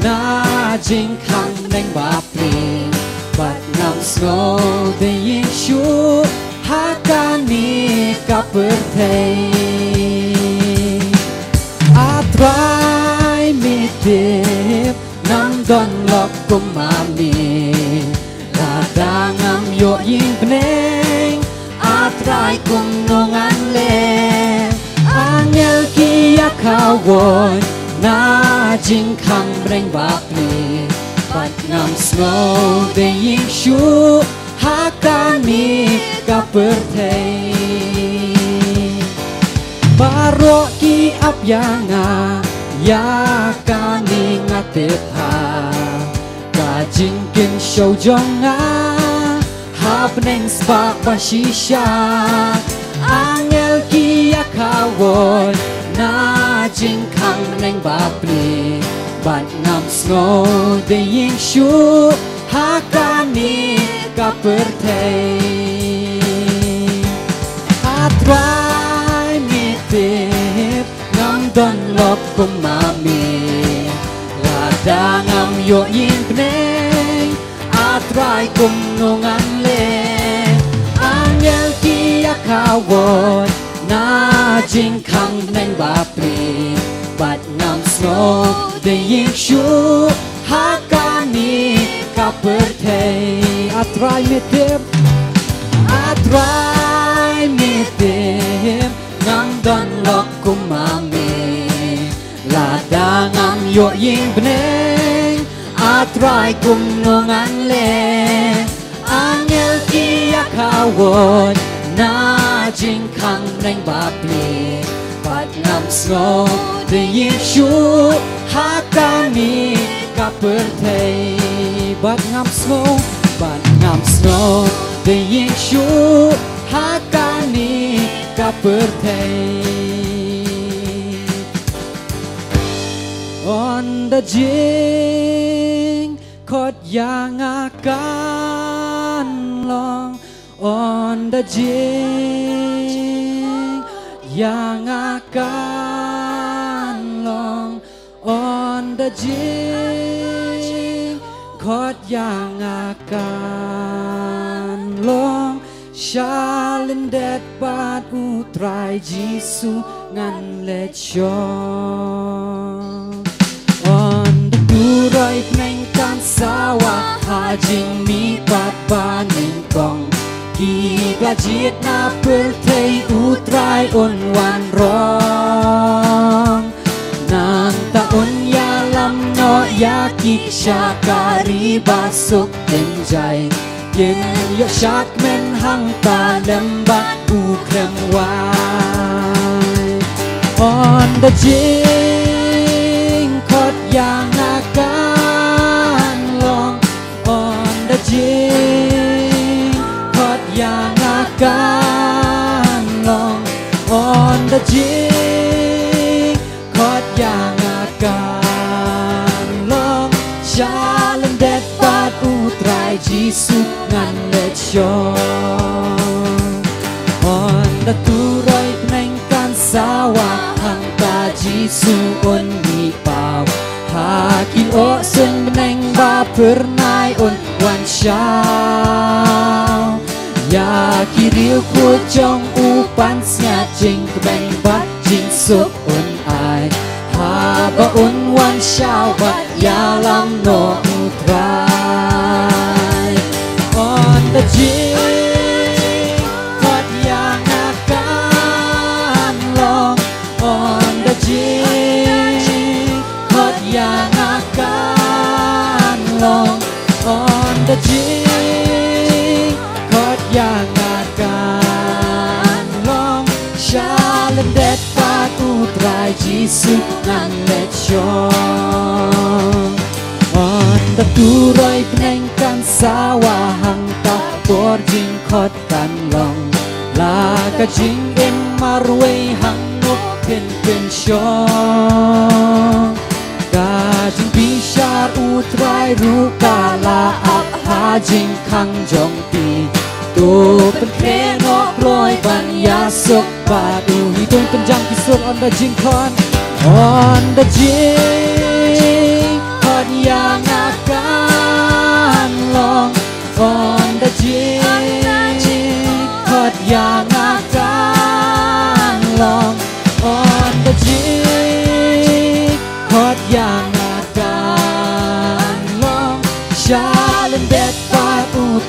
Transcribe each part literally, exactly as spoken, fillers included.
Na jingkhang bneng bapli, bad ngam sngew dei ïing shuh ha kane ka pyrthei. A Trai me tip, ngam don lok kum ma me. Lada ngam ïoh ïing bneng, A Trai kumno ngan leh. Angel ki ïa khawoi na jingkhang bneng bapli, bad ngam sngew dei ïing shuh ha kane ka pyrthei. Baroh ki ap ïa nga, ïa kane nga tip ha ka jingkynshew jong nga ha bneng spah ba shisha. Angel ki ïa khawoi na jingkhang bneng bapli, bad ngam sngew dei ïing shuh ha kane ka pyrthei. A Trai me tip, ngam don lok kum ma me. Lada ngam ïoh ïing bneng, A Trai kumno ngan leh. Angel ki ïa khawoi na jingkhang bneng bapli, bad ngam sngew dei ïing shuh ha kane ka pyrthei. A Trai me tip, A Trai me tip, ngam don lok kum ma me. Lada ngam ïoh ïing bneng, A Trai kumno ngan leh. Angel ki ïa khawoi na jingkhang bneng bapli, bad ngam sngew dei ïing shuh ha kane ka pyrthei. Bad ngam sngew, bad ngam sngew dei ïing shuh ha kane ka pyrthei. Ynda jingkhot ïa nga kan long, ynda jingkhot ïa nga kan long, ynda jingkhot ïa nga kan long sha lyndet bad U Trai Jisu ngan leit shong. Ynda turoi bneng kan sawa ha jingmihpat ba nyngkong, kiba jied na pyrthei U Trai un wanrong. Nangta un ïalam noh ïa ki sha ka ri ba suk tynjai. Kin ïoh shakmen hangta lem bad u khlem wai. Ynda jingkhot ïa nga kan long, ynda jingkhot ïa nga kan long, ynda jing khot ïa nga kan long sha lyndet bad U Trai Jisu ngan leit shong. Ynda turoi bneng kan sawa hangta Jisu un mih paw. Ha ki lyoh suiñ bneng ba phyrnai un wan shaw. Ïa ki riewkhuid jong u pansngiat jingkmen bad jingsuk un ai. Haba un wan shaw bad ïalam noh U Trai. Ynda jingkhot ïa nga kan long, ynda jingkhot ïa nga kan long, ynda jingkhot ïa nga kan long sha lyndet bad U Trai Jisu ngan leit shong. Ynda turoi bneng kan sawa hangta por jingkhot kan long. La ka jingim marwei hangno phin pynshong. Ka jingbishar U Trai ruh ka la ap ha jingkhang jong phi. To pynkhreh noh kloi ban ïasuk bad u. Ngi to pynjam ki sur. Ynda jingkhot, ynda jingkhot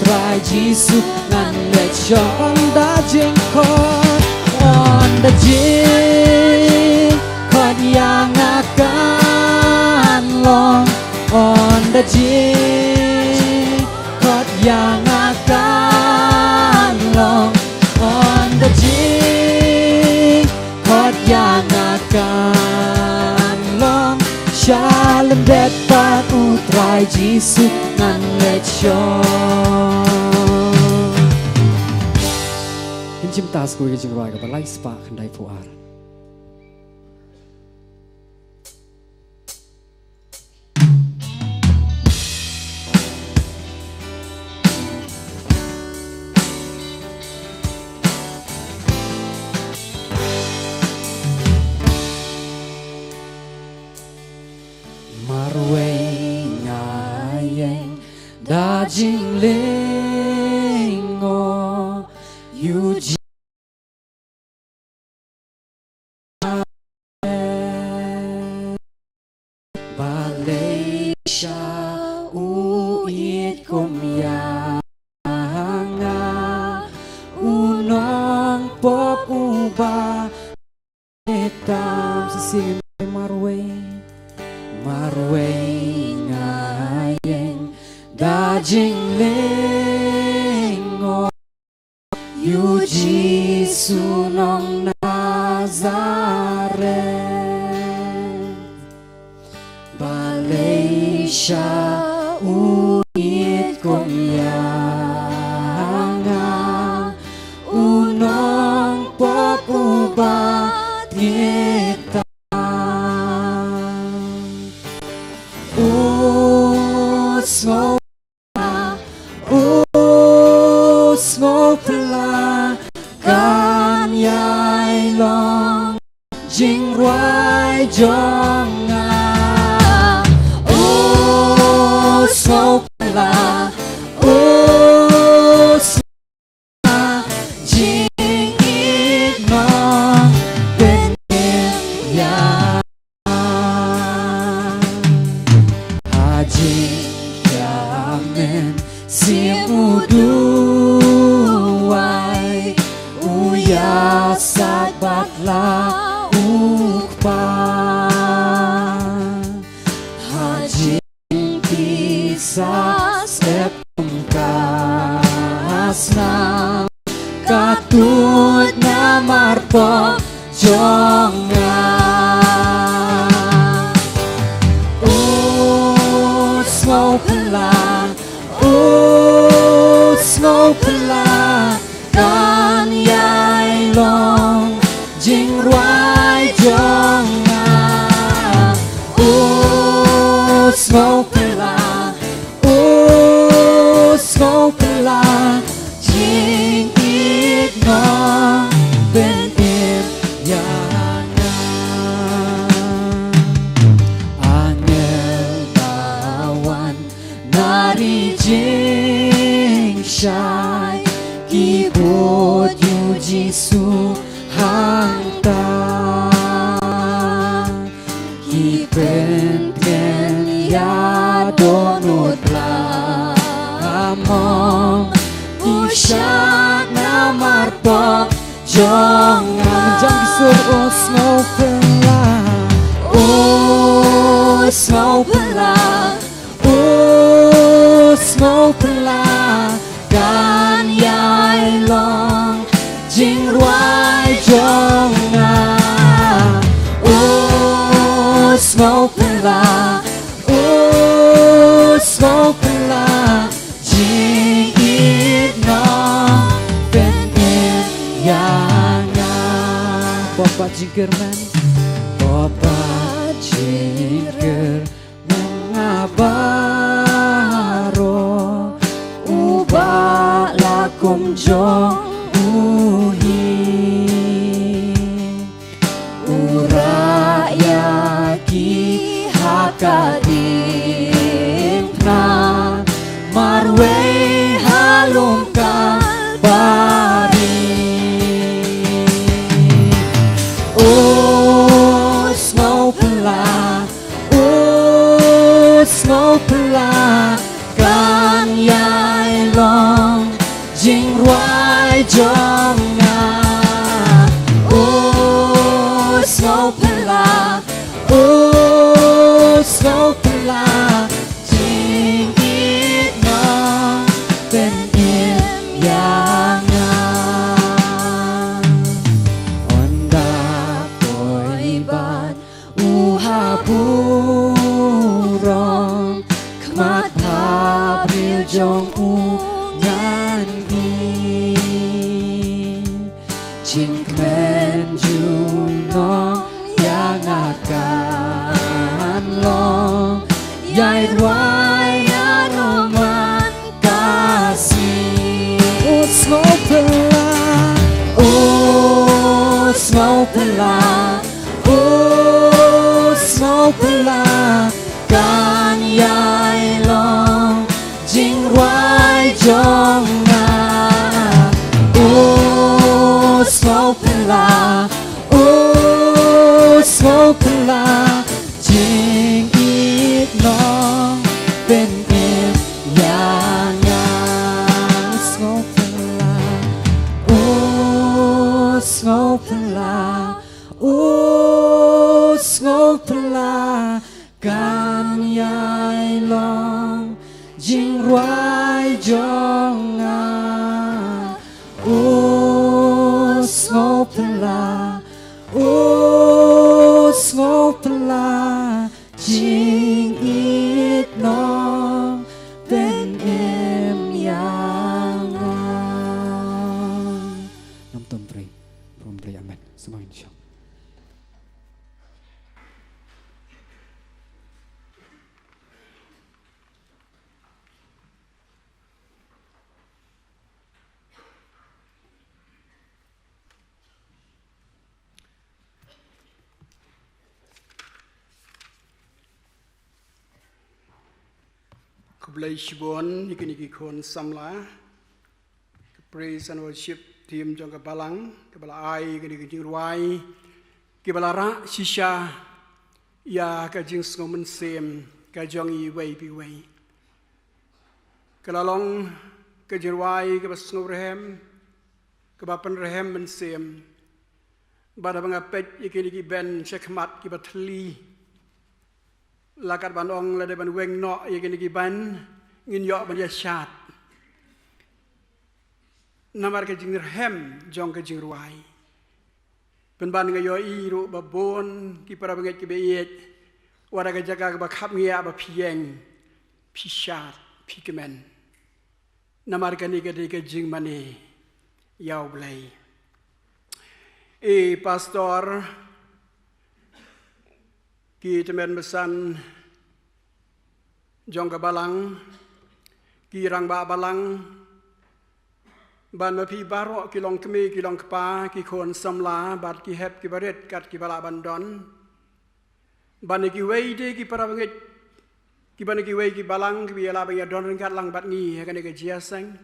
Trai Jisu ngan leit shong. Ynda jingkhot, ynda jingkhot ïa nga kan long. Ynda jingkhot ïa nga kan long. Ynda jing khot ïa nga kan long. Sha lyndet bad u Trai Jisu ngan leit shong. Ngin shim ta sa kawei ka jingrwai kaba lai spah khyndai phew ar. Marwei nga ïeng da jinglyngngoh ïa u Jisu. Balei sha u ïeit kum ïa nga, u nongpop uba tam shisien. Marwei, marwei nga ïeng da jinglyngngoh ïa u Jisu nong Nasaret. Balei sha u ïeit kum ïa nga, u nongpop uba thied tam. U sngew U sngewphylla kan ïai long jingrwai jong nga. U sngewphylla, u sngewphylla jingïeit nongpynim ïa Ha jingkmen sim u duwai, u ïasaid bad la u kpa. Ha jingpisa step kum ka snam, ka tuid namar pop jong nga. U sngewphylla, u sngewphylla, kan ïai long jingrwai jong nga. U sngewphylla, u sngewphylla, jingïeit nongpynim ïa nga. Angel ba wan na ri jingshai, ki bud ïa u Jisu hangta. Ki pyntngen ïa dohnud la mong, u shad namar pop jong nga. Mynjang ki sur. U sngewphylla, u sngewphylla, u sngewphylla, kan ïai long jingrwai jong nga. U sngewphylla, u sngewphylla, jingïeit nongpynim ïa nga. Pop bad jingkyrmen, pop bad jingkyrmen nga baroh, u Bah la kum jong u hi. U rah ïa ki ha ka diengphna, marwei ha lum Kalbari. U sngewphylla, u sngewphylla, kan ïai long jong nga. O sngewphylla, o sngewphylla, jingïeit nongpynim ïa nga. Ynda poi bad u ha burom, khmat ha briew jong u ngan ïoh. Jingkmen junom ïa nga kan long ïai rwai ïa u man ka sngi. O sngewphylla, o sngewphylla, o sngewphylla, kan ïai long jingrwai jong nga. O sngewphylla, o sngewphylla, jingïeit nongpynim ïa nga. Sngewphylla, o sngewphylla, o sngewphylla, kan ïai long jingrwai jong nga. O sngewphylla, o sngewphylla, jingïeit nongpynim ïa nga. Nam tam pre, pom pre, amen. Sumai ni shang. Khublei shibun ïa kine ki khun samla ka praise and worship team jong ka balang, kiba la ai kine ki jingrwai kiba la rah shisha ïa ka jingsngew mynsiem ka jong iwei pa iwei. Ka la long ka jingrwai kaba sngewrhem, kaba pynrhem mynsiem. Bad haba nga peit ïa kine ki band shakhmat kiba thylli, la kat ban ong lada ban weng noh ïa kine ki band, ngin ïoh ban ïa shad. Namar ka jingrhem jong ka jingrwai. Pynban nga ïohi ruh ba bun ki para bangeit kiba ïeit, wat ha ka jaka kaba khapngiah ba phi ïeng, phi shad, phi kmen. Namar kane ka dei ka jingmane ïa U Blei. E pastor, ki tymmen basan jong ka balang, ki rangbah balang, bad ma phi baroh ki longkmie ki longkpa, ki khun samla bad ki hep ki barit kat kiba lah ban don. Bad na kiwei de ki para bangeit, kiba na kiwei ki balang kiba ïa lah ban ïa don ryngkat lang bad ngi ha kane ka jingïaseng.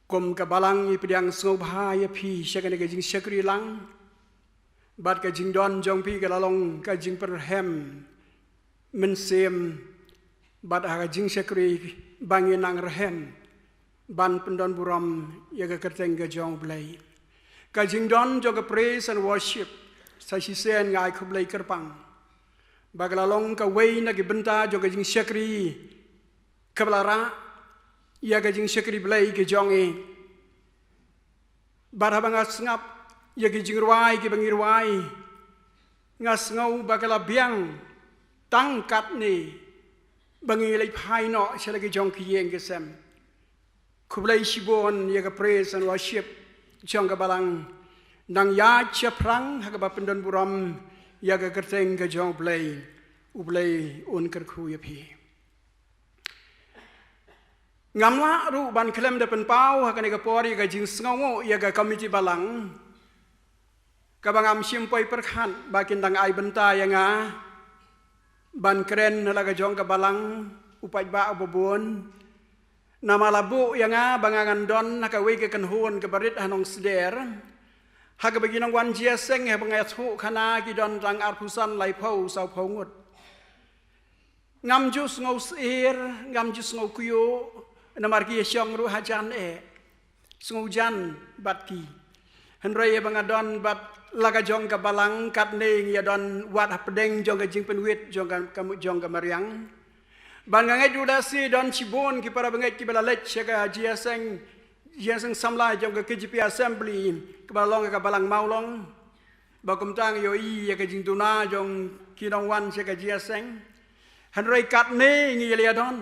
Kum ka balang ngi pdiang sngewbha ïa phi sha kane ka jingshakri lang. Bad ka jingdon jong phi ka la long ka jingpynrhem mynsiem, bad ha ka jingshakri ba ngi nang rhem ban pyndon burom ïa ka kyrteng ka jong U Blei. Ka jingdon jong ka praise and worship sa shisien nga ai khublei kyrpang ba ka la long kawei na ki bynta jong ka jingshakri kaba la rah ïa ka jingshakri Blei ka jong ngi. Bad haba nga sngap ïa ki jingrwai kiba ngi rwai, nga sngew ba ka la biang tang katne ba ngi leit phai noh sha la ki jong ki ïing ki sem. Khublei shibun ïa ka praise and worship jong ka balang, nang ïaid shaphrang ha kaba pyndon burom ïa ka kyrteng ka jong U Blei. U Blei un kyrkhu ïa phi. Ngam lah ruh ban khlem da pynpaw ha kane ka por ïa ka jingsngewnguh ïa ka komiti balang, kaba ngam shym poi pyrkhat ba kin dang ai bynta ïa nga ban kren ha la ka jong ka balang, u paidbah uba bun. Namar la buh ïa nga ba nga ngan don ha kawei ka kynhun kaba rit ha Nongsder, ha kaba ki nongwan jingïaseng haba nga ïathuh khana ki don tang arphew san, laiphew, sawphew ngut. Ngam ju sngew syier, ngam ju sngew kyiuh, namar ki ïashong ruh hajan eh. sngewjan bad ki. Hynrei ïa ba nga don bad la ka jong ka balang, katne ngi ïa don wat hapdeng jong ka jingpynwit jong ka, ka, jong ka mariang. Bad nga ngeit u da si don shibun ki para bangeit ki ba la leit sha ka jingïaseng, jingïaseng samla jong ka K J P Assembly, ka ba long ka balang Mawlong. Ba kumta ngi ïohi ïa ka jingduna jong ki nongwan sha ka jingïaseng. Hynrei katne ngi ïa la don,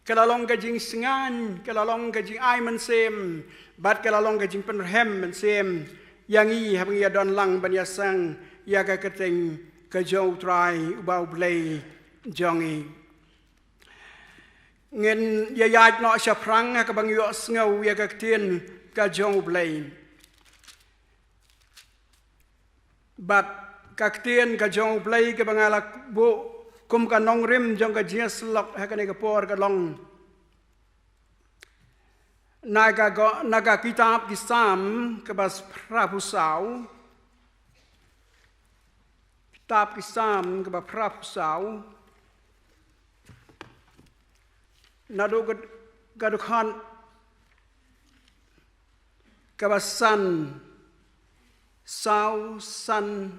ka la long ka jingsngain, ka la long ka jingai mynsiem, bad ka la long ka jingpynrhem mynsiem ïa ngi haba ngi ïa don lang ban ïaseng ïa ka kyrteng ka jong U Trai uba U Blei jong ngi. Ngin ïa ïaid noh shaphrang ha kaba ngi ïohsngew ïa ka ktien ka jong U Blei. Bad ka ktien ka jong U Blei kaba nga la buh kum ka nongrim jong ka jingïasyllok ha kane ka por ka long na ka go-, na ka kitab ki Salm kaba phra phew saw. Kitab ki Salm kaba phra phew saw. Naduh ka, ka dkhot kaba san, saw, san,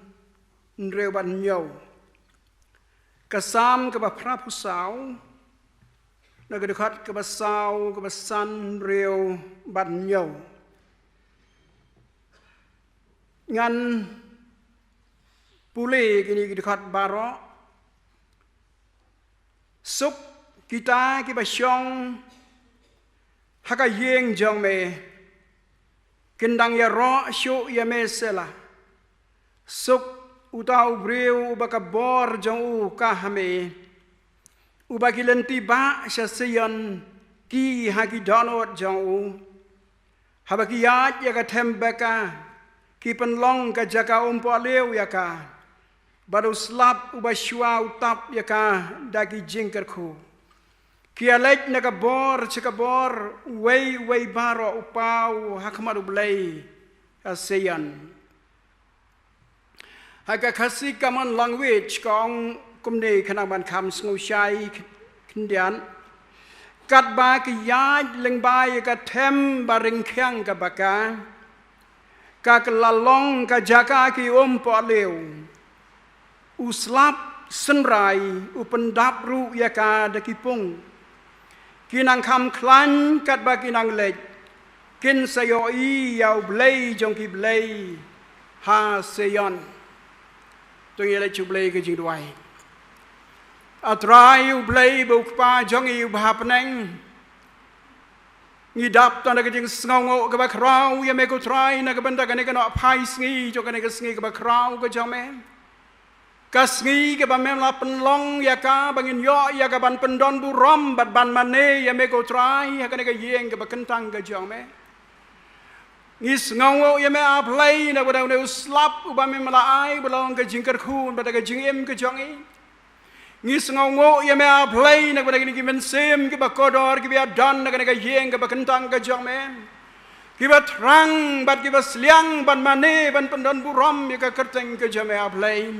hynriew bad hynñiew. Ka Salm kaba phra phew saw, na ka dkhot kaba saw, kaba san, hynriew bad hynñiew. Ngan pule kine ki dkhot baroh. Suk kita kiba shong ha ka ïing jong me, kin dang ïaroh shuh ïa me. Selah. Suk uta u briew uba ka bor jong u ka ha me, uba ki lynti bah sha Sion ki ha ki dohnud jong u. Haba ki ïaid ïa ka them baka, ki pynlong ka jaka umpohliew ïa ka, bad u slap uba shuwa u tap ïa ka da ki jingkyrkhu. Ki ïa leit na ka bor sha ka bor, uwei uwei baroh u paw ha khmat U Blei ha Sion. Ha ka Khasi Common Language ka ong kumne, khnang ban kham sngewshai khyndiat: Katba ki ïaid lyngba ïa ka them ba ryngkhiang ka baka, ka kylla long ka jaka ki umpohliew. U slap synrai u pyndap ruh ïa ka da ki pung. Ki nang kham khlaiñ katba ki nang leit, kin sa ïohi ïa U Blei jong ki blei ha Sion. To ngin ïa leit sha U Blei ka jingduwai. A Trai U Blei ba u Kpa jong ngi uba ha bneng, ngi dap tang da ka jingsngewnguh kaba khraw ïa me ko Trai na ka bynta kane ka nohphai sngi jong kane ka sngi kaba khraw ka jong me. Ka sngi kaba me la pynlong ïa ka ba ngin ïoh ïa ka ban pyndonburom bad ban mane ïa me ko Trai ha kane ka ïing kaba kyntang ka jong me. Ngi sngewnguh ïa me A Blei na ka bynta une u slap uba me la ai, ba long ka jingkyrkhu bad ka jingim ka jong ngi. Ngi sngewnguh ïa me A Blei na ka bynta kine ki mynsiem kiba kordor kiba ïadon na kane ka ïing kaba kyntang ka jong me, kiba thrang bad kiba sliang ban mane ban pyndonburom ïa ka kyrteng ka jong me A Blei.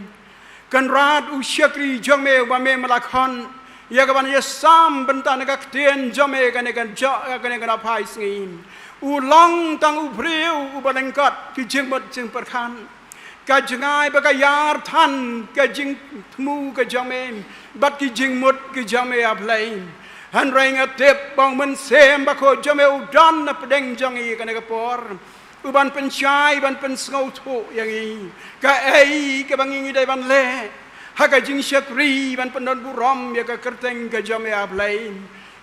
Kynrad u shakri jong me uba me la khot ïa ka ban ïasam bynta na ka ktien jong me kane ka jong, kane ka nohphai sngi, u long tang u briew uba lyngkot ki jingmut jingpyrkhat. Ka jngai ba ka ïar than ka jingthmu ka jong me bad ki jingmut ki jong me A Blei. Hynrei nga tip ba u Mynsiem Bakhuid jong me u don na pdeng jong ngi kane ka por, u ban pynshai, ban pynsngewthuh ïa ngi kaei kaba ngi ngi dei ban leh ha ka jingshakri ban pyndonburom ïa ka kyrteng ka jong me A Blei.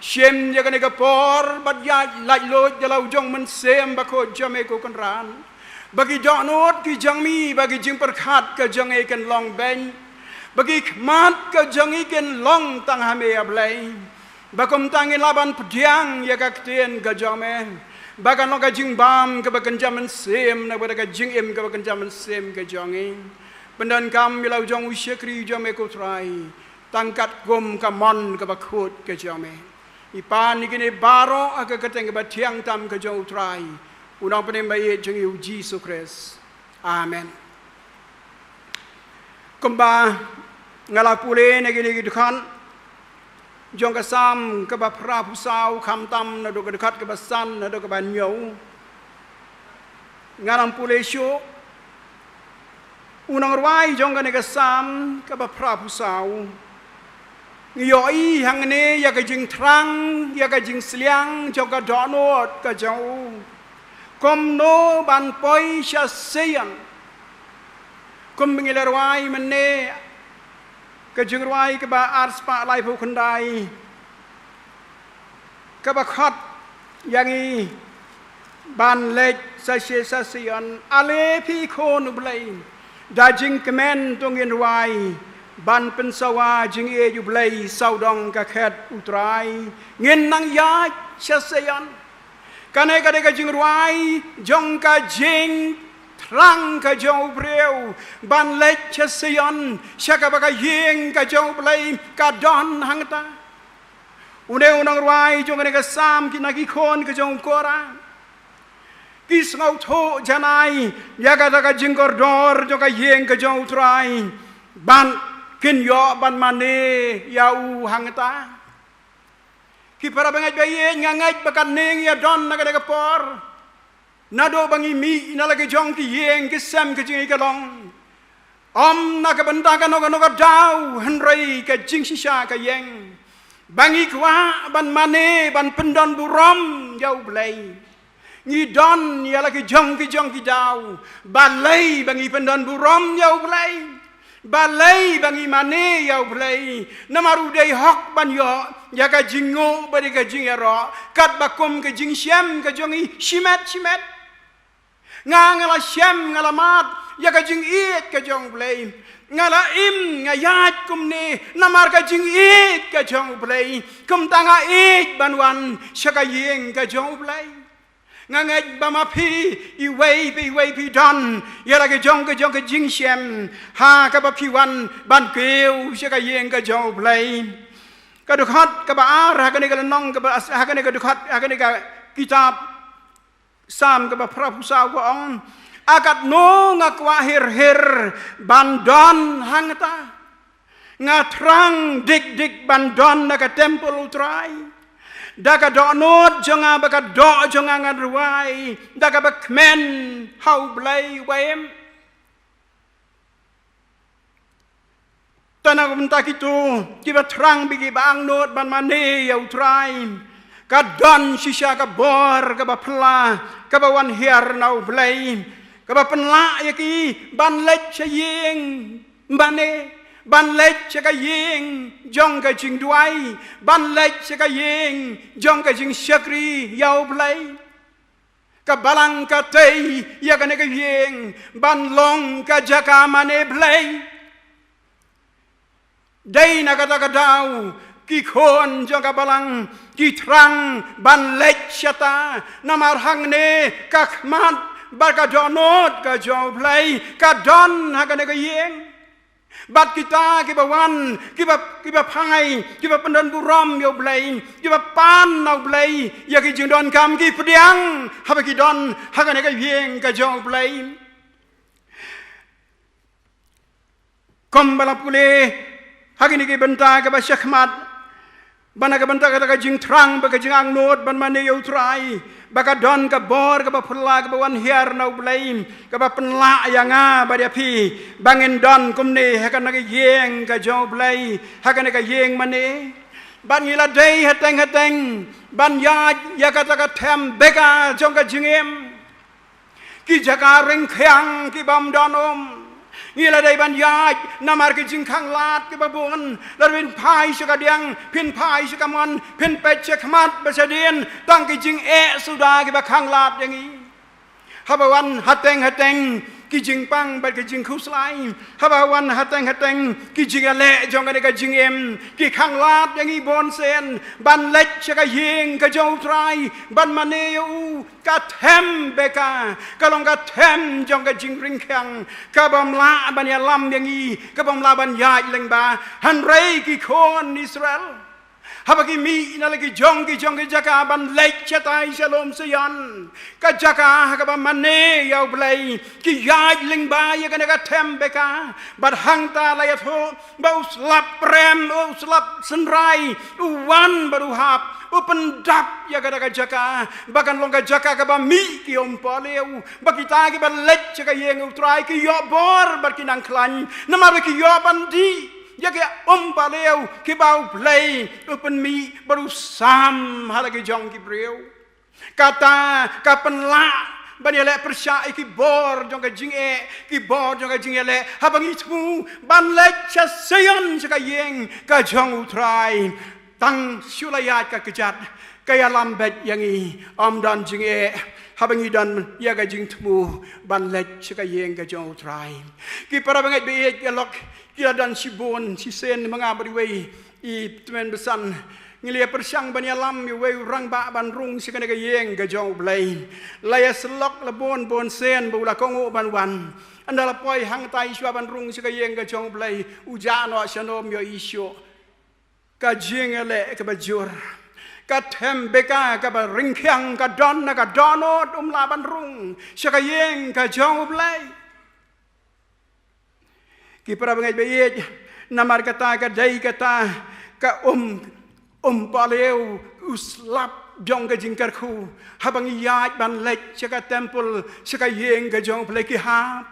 Shim ïa kane ka por bad ïa laitluid ïa la u jong Mynsiem Bakhuid jong me ko Kynrad, ba ki dohnud ki jong mi, ba ki jingpyrkhat ka jong ngi kin long beit, ba ki khmat ka jong ngi kin long tang ha me A Blei. Ba kumta ngin lah ban pdiang ïa ka ktien ka jong me, ba kan long ka jingbam kaba kynja mynsiem na ka bynta ka jingim kaba kynja mynsiem ka jong ngi. Pyndonkam ïa la u jong u shakri jong me ko Trai, tang katkum ka mon kaba khuid ka jong me. Ngi pan ïa kine baroh ha ka kyrteng kaba thiang tam ka jong u Trai, u Nongpynim ba ïeit jong ngi u Jisu Khrist. Amen. Kumba nga la pule na kine ki dkhot jong ka Salm kaba phra phew saw, khamtam naduh ka dkhot kaba san haduh kaba hynñiew. Ngan ym pule shuh. U nongrwai jong kane ka Salm kaba phraphew saw. Ngi ïohi hangne ïa ka jingthrang, ïa ka jingsliang jong ka dohnud ka jong u. Kumno ban poi sha Sion. Kumba ngi la rwai mynne, ka jingrwai kaba arspah laiphew khyndai, kaba khot ïa ngi ban leit sha shi-, sha Sion. Ale phi khun U Blei, da jingkmen to ngin rwai ban pynsawa jingïeit U Blei sawdong ka khet U Trai. Ngin nang ïaid sha Sion. Kane ka dei ka jingrwai jong ka jingthrang ka jong u briew ban leit sha Sion, sha kaba ka ïing ka jong U Blei ka don hangta. Une u nongrwai jong kane ka Salm, ki na ki khun ka jong u Korah, ki sngewthuh janai ïa kata ka jingkordor jong ka ïing ka jong U Trai, ban kin ïoh ban mane ïa u hangta. Ki para bangeit ba ïeit, nga ngeit ba katne ngi ïa don na kane ka por, naduh ba ngi mih na la ki jong ki ïing ki sem ka jingïeit ka long, ym na ka bynta kano kano ka daw, hynrei ka jingshisha ka ïeng ba ngi kwah ban mane, ban pyndon burom ïa U Blei. Ngi don ïa la ki jong ki jong ki daw. Balei ba ngi pyndon burom ïa U Blei? Balei ba ngi mane ïa U Blei? Namar u dei hok ban ïoh ïa ka jingnguh bad ïa ka jingïaroh katba kum ka jingshem ka jong ngi shimet shimet. Nga, nga la shem, nga la mad ïa ka jingïeit ka jong U Blei. Nga la im, nga ïaid kumne namar ka jingïeit ka jong U Blei. Kumta nga ïeit ban wan sha ka ïing ka jong U Blei. Nga ngeit ba ma phi iwei pa iwei phi don ïa la ka jong ka jong ka jingshem ha kaba phi wan ban kiew sha ka ïing ka jong U Blei. Ka dkhot kaba ar ha kane ka lynnong kaba as-, ha kane ka dkhot, ha kane ka kitab Salm kaba phraphew saw ka ong, a katno nga kwah hir hir ban don hangta. Nga thrang dik dik ban don na ka templ U Trai. Da ka dohnud jong nga bad ka doh jong nga ngan rwai da kaba kmen ha U Blei uba im. Te na ka bynta kito kiba thrang bad kiba angnud ban mane ïa U Trai, ka don shisha ka bor kaba phylla kaba wan hiar na U Blei, kaba pynlah ïa ki ban leit sha ïing mane, ban leit sha ka ïing jong ka jingduwai, ban leit sha ka ïing jong ka jingshakri ïa U Blei. Ka balang ka tei ïa kane ka ïing ban long ka jaka mane Blei. Dei na kata ka daw ki khun jong ka balang ki thrang ban leit shata, namar hangne ka khmat bad ka dohnud ka jong U Blei ka don ha kane ka ïing. Bad kita kiba wan, kiba, kiba phai, kiba pyndon burom ïa U Blei, kiba pan na U Blei ïa ki jingdonkam, ki pdiang haba ki don ha kane ka ïing ka jong U Blei. Kumba la pule ha kine ki bynta kiba shakhmat, ba na ka bynta kata ka jingthrang bad ka jingangnud ban mane ïa U Trai, ba ka don ka bor kaba phylla kaba wan hiar na U Blei, kaba pynlah ïa nga bad ïa phi ba ngin don kumne ha kane ka ïing ka jong U Blei, ha kane ka ïing mane. Bad ngi la dei hateng hateng ban ïaid ïa kata ka them beka jong ka jingim. Ki jaka ringkhiang ki bym don um. Ngi la dei ban ïaid namar ki jingkhanglad kiba bun. Lada phin phai sha kadiang, phin phai sha kamon, phin peit sha khmat bad sha dien, tang ki jingeh suda kiba khanglad ïa ngi. Haba wan hateng hateng ki jingpang bad ki jingkhuslai. Haba wan hateng hateng ki jingïaleh jong kane ka jingim, ki khanglad ïa ngi bun sien ban leit sha ka ïing ka jong U Trai ban mane ïa u. Ka them beka ka long ka them jong ka jingringkhiang, ka bym lah ban ïalam ïa ngi, ka bym lah ban ïaid lyngba. Hynrei ki khun Israel, haba ki mih na la ki jong ki jong ki jaka ban leit shatai sha lum Sion, ka jaka ha kaba mane ïa U Blei, ki ïaid lyngba ïa kane ka them beka. Bad hangta la ïathuh ba u slap prem, u slap synrai, u wan bad u hap, u pyndap ïa kata ka jaka ba kan long ka jaka kaba mih ki um paliew, ba kita kiba leit sha ka ïing U Trai ki ïoh bor bad ki nang khlaiñ, namar ba ki ïoh ban dih ïa ki um paliew kiba U Blei u pynmih bad u sam ha la ki jong ki briew. Kata ka pynlah ban ïaleh pyrshah ïa ki bor jong ka jingeh, ki bor jong ka jingïaleh, haba ngi thmu ban leit sha Sion, sha ka ïing ka jong U Trai. Tang shu la ïaid ka kjat, ka ïalam beit ïa ngi, ym don jingeh haba ngi don ïa ka jingthmu ban leit sha ka ïing ka jong U Trai. Ki para bangeit ba ïeit, ka lok ki la don shibun, shisien ma nga bad iwei i tymmen basan, ngi la ïa pyrshang ban ïalam ïa uwei u rangbah ban rung sha kane ka ïing ka jong U Blei. La ïa syllok la bun bun sien ba u la kohnguh ban wan. Ynda la poi hangtai shuwa ban rung sha ka ïing ka jong U Blei, u jah noh shano ym ïohi shuh. Ka jingïaleh kaba jur, ka them beka kaba ryngkhiang ka don na ka dohnud, um lah ban rung sha ka ïing ka jong U Blei. Ki para bangeit ba ïeit, namar kata ka dei kata ka um, um paliew, u slap jong ka jingkyrkhu, haba ngi ïaid ban leit sha ka templ, sha ka ïing ka jong U Blei, ki hap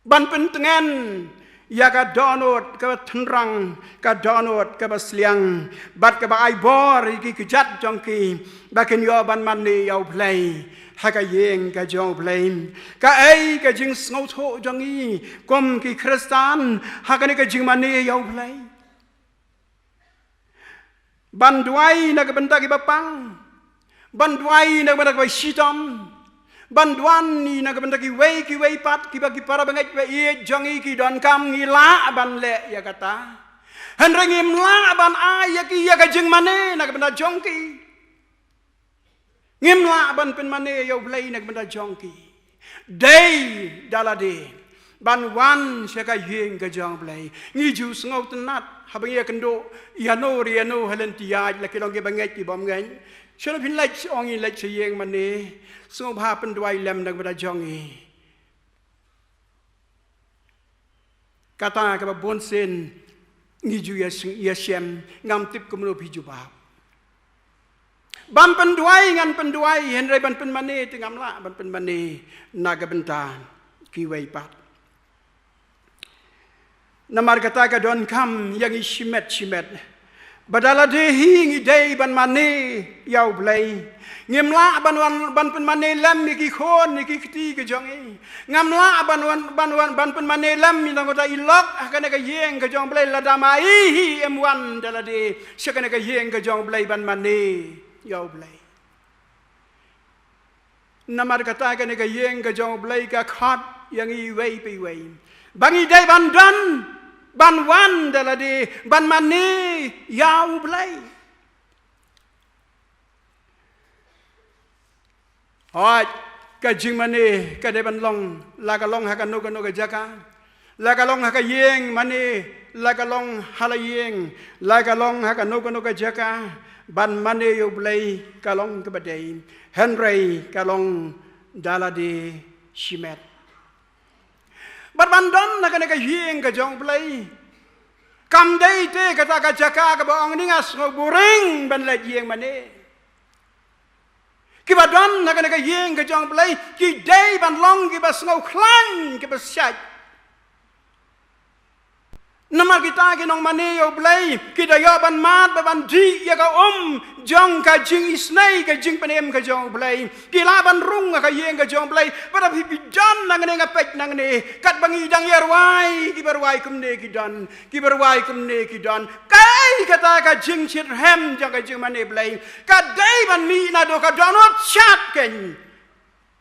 ban pyntngen ïa ka dohnud kaba tynrang, ka dohnud kaba sliang, bad kaba ai bor ïa ki kjat jong ki ba kin ïoh ban mane ïa U Blei ha ka ïing ka jong U Blei. Kaei ka jingsngewthuh jong ngi kum ki Khristan ha kane ka jingmane ïa U Blei? Ban duwai na ka bynta kiba pang, ban duwai na ka bynta kiba shitom, ban duwai na ka bynta kiwei kiwei pat kiba ki para bangeit ba ïeit jong ngi ki donkam, ngi lah ban leh ïa kata. Hynrei ngim lah ban ai ïa ki ïa ka jingmane na ka bynta jong ki. Ngim lah ban pynmane ïa U Blei na ka bynta jong ki. Dei da lade ban wan sha ka ïing ka jong U Blei. Ngi ju sngewtynnat haba ngi ïakynduh ïano re ïano ha lynti ïaid, la ki long kiba ngeit kiba ym ngeit. Shano phin leit? Ong, ngi leit sha ïing mane. Sngewbha pynduwai lem na ka bynta jong ngi. Kata kaba bun sien ngi ju ïa sng-, ïa shem, ngam tip kumno phi jubab. Ban pynduwai ngan pynduwai, hynrei ban pynmane te ngam lah ban pynmane na ka bynta kiwei pat. Namar kata ka donkam ïa ngi shimet shimet ba da lade hi ngi dei ban mane ïa U Blei. Ngim lah ban wan, ban pynmane lem ïa ki khun ïa ki kti ka jong ngi. Ngam lah ban wan, ban wan, ban pynmane lem ïa nangta i lok ha kane ka ïing ka jong U Blei lada ma i hi im wan da lade sha kane ka ïing ka jong U Blei ban mane ïa U Blei. Namar kata kane ka ïing ka jong U Blei ka khot ïa ngi iwei pa iwei ba ngi dei ban don, ban wan da lade ban mane ïa U Blei. Hooid, ka jingmane ka dei ban long, la ka long ha kano kano ka jaka, la ka long ha ka ïing mane, la ka long ha la ïing, la ka long ha kano kano ka jaka, ban mane ïa U Blei ka long kaba dei. Hynrei ka long da lade shimet. Bad ban don ha kane ka ïing ka jong U Blei kam dei te kata ka jaka kaba ong, nga sngew buring ban leit ïing mane. Kiba don ha kane ka ïing ka jong U Blei ki dei ban long kiba sngew khlaiñ, kiba shait. Namar kita ki nongmane ïa U Blei ki da ïoh ban mad bad ban dih ïa ka um jong ka jingisynei, ka jingpynim ka jong U Blei. Ki lah ban rung ha ka ïing ka jong U Blei. Bad haba phi don nangne, nga peit nangne, katba ngi dang ïa rwai, kiba rwai kumne ki don, kiba rwai kumne ki don. Kaei kata ka jingshitrhem jong ka jingmane Blei? Ka dei ban mih naduh ka dohnud shad, keiñ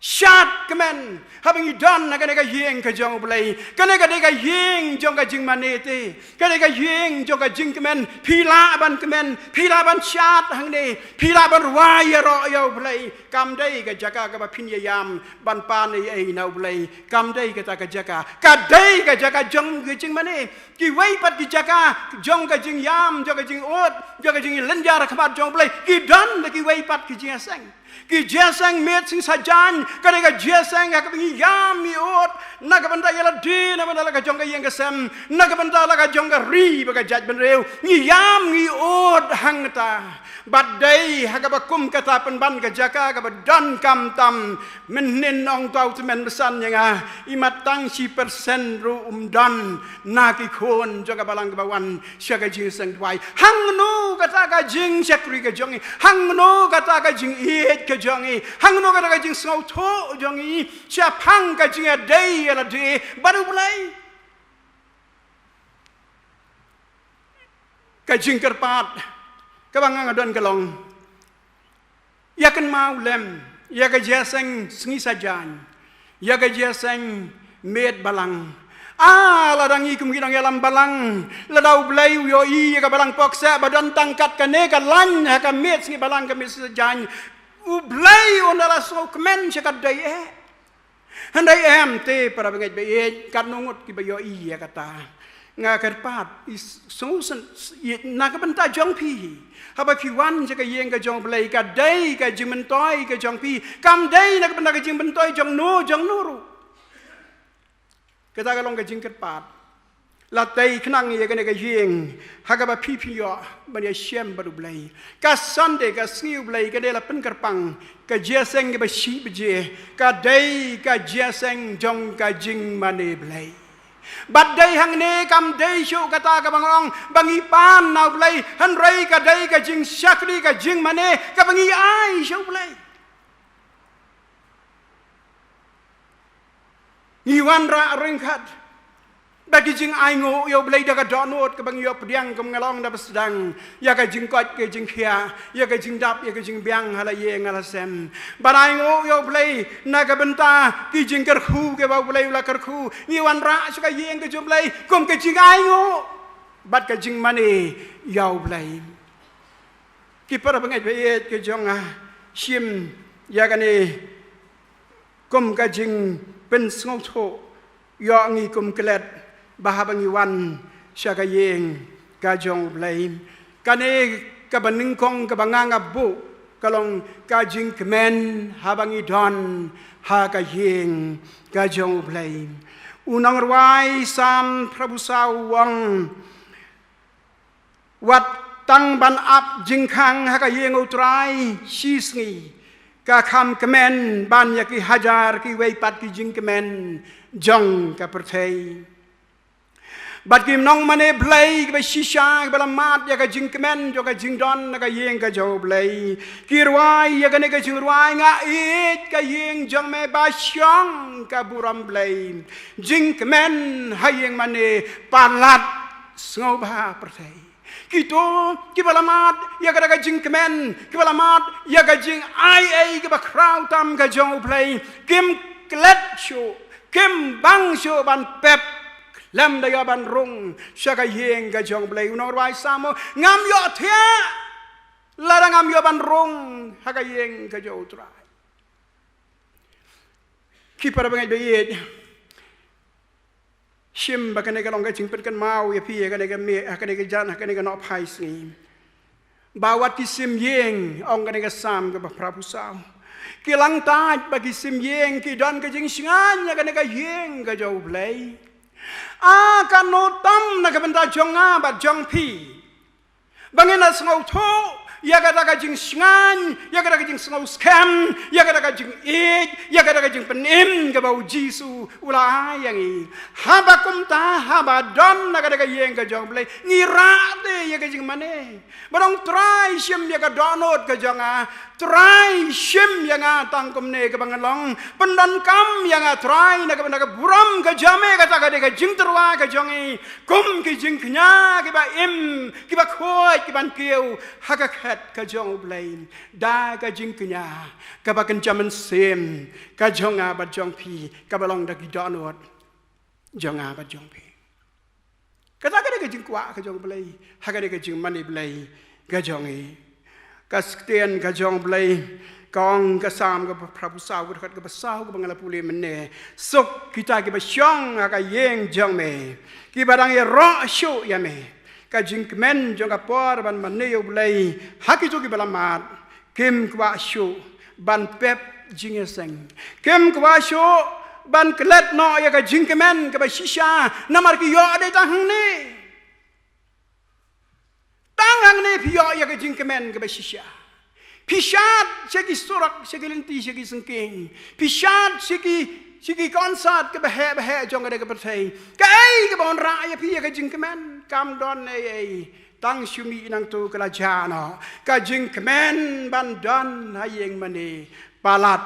shad kmen. Haba ngi don ha kane ka ïing ka jong U Blei, kane ka dei ka ïing jong ka jingmane te, ka dei ka ïing jong ka jingkmen. Phi lah ban kmen, phi lah ban shad hangne, phi lah ban rwai ïaroh ïa U Blei. Kam dei ka jaka kaba phin ïa ïam ban pan ei ei na U Blei. Kam dei kata ka jaka. Ka dei ka jaka jong ka jingmane. Kiwei pat ki jaka jong ka jingïam, jong ka jingud, jong ka jinglynjar ha khmat jong U Blei ki don da kiwei pat ki jingïaseng. Ki jingïaseng miet sing sajan, ka dei ka jingïaseng ha kaba ngi ïam ngi ud na ka bynta ïa lade, na ka bynta la ka jong ka ïing ka sem, na ka bynta la ka jong ka ri bad ka jaitbynriew. Ngi ïam ngi ud hangta. Bad dei ha kaba kum kata pynban ka jaka kaba donkam tam, mynhynnin ong uta u tymmen basan ïa nga, imat tang shi persen ruh um don na ki khun jong ka balang kaba wan sha ka jingïaseng duwai. Hangno kata ka jingshakri ka jong i? Hangno kata ka jingïeit ka jong i? Hangno kata ka jingsngewthuh jong i shaphang ka jingïadei ïa lade bad U Blei? Ka jingkyrpad kaba nga nga don ka long, ïa kynmaw lem ïa ka jingïaseng sngi Saitjaiñ, ïa ka jingïaseng miet balang. Ah, lada ngi kum ki nongïalam balang, lada U Blei u ïohi ïa ka balang pok seh ba don tang kat kane ka lain ha ka miet sngi balang, ka miet Saitjaiñ, U Blei un da la sngewkmen sha ka dei eh? Hynrei em te para bangeit ba ïeit, katno ngut kiba ïohi ïa kata? Nga kyrpad, i s-, sngewsih, i, na ka bynta jong phi, haba phi wan sha ka ïing ka jong U Blei, ka dei ka jingmyntoi ka jong phi, kam dei na ka bynta ka jingmyntoi jong no jong no ruh. Kata ka long ka jingkyrpad. La tei khnang ïa kane ka ïing ha kaba phi phi ïoh ban ïashem bad U Blei. Ka Sunday, ka sngi U Blei, ka dei la pynkyrpang, ka jingïaseng kaba shi baje, ka dei ka jingïaseng jong ka jingmane Blei. Bad dei hangne kam dei shuh kata kaba nga ong ba ngi pan na U Blei, hynrei ka dei ka jingshakri, ka jingmane kaba ngi ai sha U Blei. Ngi wanrah ryngkat bad ki jingainguh ïa U Blei da ka dohnud kaba ngi ïoh pdiang, kum nga la ong da ba sdang, ïa ka jingkoit ka jingkhiah, ïa ka jingdap ïa ka jingbiang ha la ïing ha la sem. Ban ainguh ïa U Blei na ka bynta ki jingkyrkhu kiba U Blei u la kyrkhu. Ngi wanrah sha ka ïing ka jong U Blei kum ka jingainguh bad ka jingmane ïa U Blei. Ki para bangeit ba ïeit ka jong nga, shim ïa kane kum ka jingpynsngewthuh ïa ngi kum klet ba haba ngi wan sha ka ïing ka jong U Blei. Kane kaba nyngkong kaba nga nga buh ka long ka jingkmen haba ngi don ha ka ïing ka jong U Blei. U nongrwai Salm phra phew saw u ong, wat tang ban ap jingkhang ha ka ïing U Trai shi sngi, ka kham kmen ban ïa ki hajar kiwei pat ki jingkmen jong ka pyrthei. Bad ki nongmane Blei kiba shisha kiba la mad ïa ka jingkmen jong ka jingdon ha ka ïing ka jong U Blei, ki rwai ïa kane ka jingrwai: Nga ïeit ka ïing jong me ba shong ka burom Blei. Jingkmen ha ïing mane palat sngewbha pyrthei. Kito kiba la mad ïa kata ka jingkmen, kiba la mad ïa ka jingai ei kaba khraw tam ka jong U Blei, kim klet shuh, kim bang shuh ban pep khlem da ïoh ban rung sha ka ïing ka jong U Blei. U nongrwai Salm u ong, ngam ïoh thiah lada ngam ïoh ban rung ha ka ïing ka jong U Trai. Ki para bangeit ba ïeit, shim ba kane ka long ka jingpynkynmaw ïa phi ha kane ka miet, ha kane ka jan, ha kane ka nohphai sngi, ba wat ki sim ïing, ong kane ka Salm kaba phra phew saw, ki langtait ba ki sim ïing ki don ka jingshngaiñ ïa kane ka ïing ka jong U Blei. Ah, katno tam na ka bynta jong nga bad jong phi ba ngin ïa sngewthuh ïa kata ka jingshngaiñ, ïa kata ka jingsngewskhem, ïa kata ka jingïeit, ïa kata ka jingpynim kaba U Jisu u la ai ïa ngi. Haba kumta, haba don na kata ka ïing ka jong U Blei, ngi rah te ïa ka jingmane. Ba ong, Trai, shim ïa ka dohnud ka jong nga. Trai, shim ïa nga tang kumne kaba nga long. Pyndonkam ïa nga, Trai, na kaba, na ka burom ka jong me. Kata ka dei ka jingtyrwa ka jong ngi kum ki jingkñia kiba im, kiba khuid, kiban kiew ha ka khet ka jong U Blei, da ka jingkñia kaba kynja mynsiem ka jong nga bad jong phi, kaba long da ki dohnud jong nga bad jong phi. Kata ka dei ka jingkwah ka jong U Blei ha kane ka jingmane Blei ka jong ngi. Ka ktien ka jong U Blei ka ong, ka Salm kaba phra phew saw, ka dkhot kaba saw kaba nga la pule mynne: Suk kita kiba shong ha ka ïing jong me, kiba dang ïaroh shuh ïa me. Ka jingkmen jong ka por ban mane ïa U Blei ha kito kiba la mad. Kim kwah shuh ban pep jingïaseng. Kim kwah shuh ban klet noh ïa ka jingkmen kaba shisha, namar ki ïoh dei tang hangne. Tang hang Lane phi ïoh ïa ka jingkmen kaba shisha. Phi shad sha ki surok, sha ki lynti, sha ki syngkien. Phi shad sha ki, sha ki konsat kaba heh, ba heh jong kane ka pyrthei. Kaei kaba wanrah ïa phi ïa ka jingkmen? Kam don ei ei. Tang shu mih nangta ka la jah noh. Ka jingkmen ban don ha ïing mane palat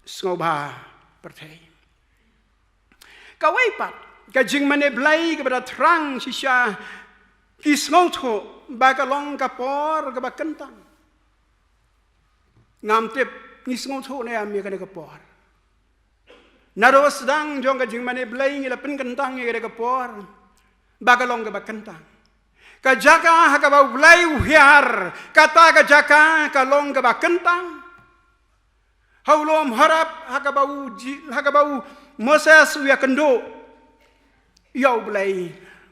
sngewbha pyrthei. Kawei pat, ka jingmane Blei kaba da thrang shisha, ki sngewthuh ba ka long ka por kaba kyntang. Ngam tip ngi sngewthuh ne em ïa kane ka por. Naduh sdang jong ka jingmane Blei ngi la pynkyntang ïa kane ka por ba ka long kaba kyntang. Ka jaka ha kaba U Blei u hiar, kata ka jaka ka long kaba kyntang. Ha u lum Horeb, ha kaba u Ji-, ha kaba u Moses u ïakynduh ïa U Blei.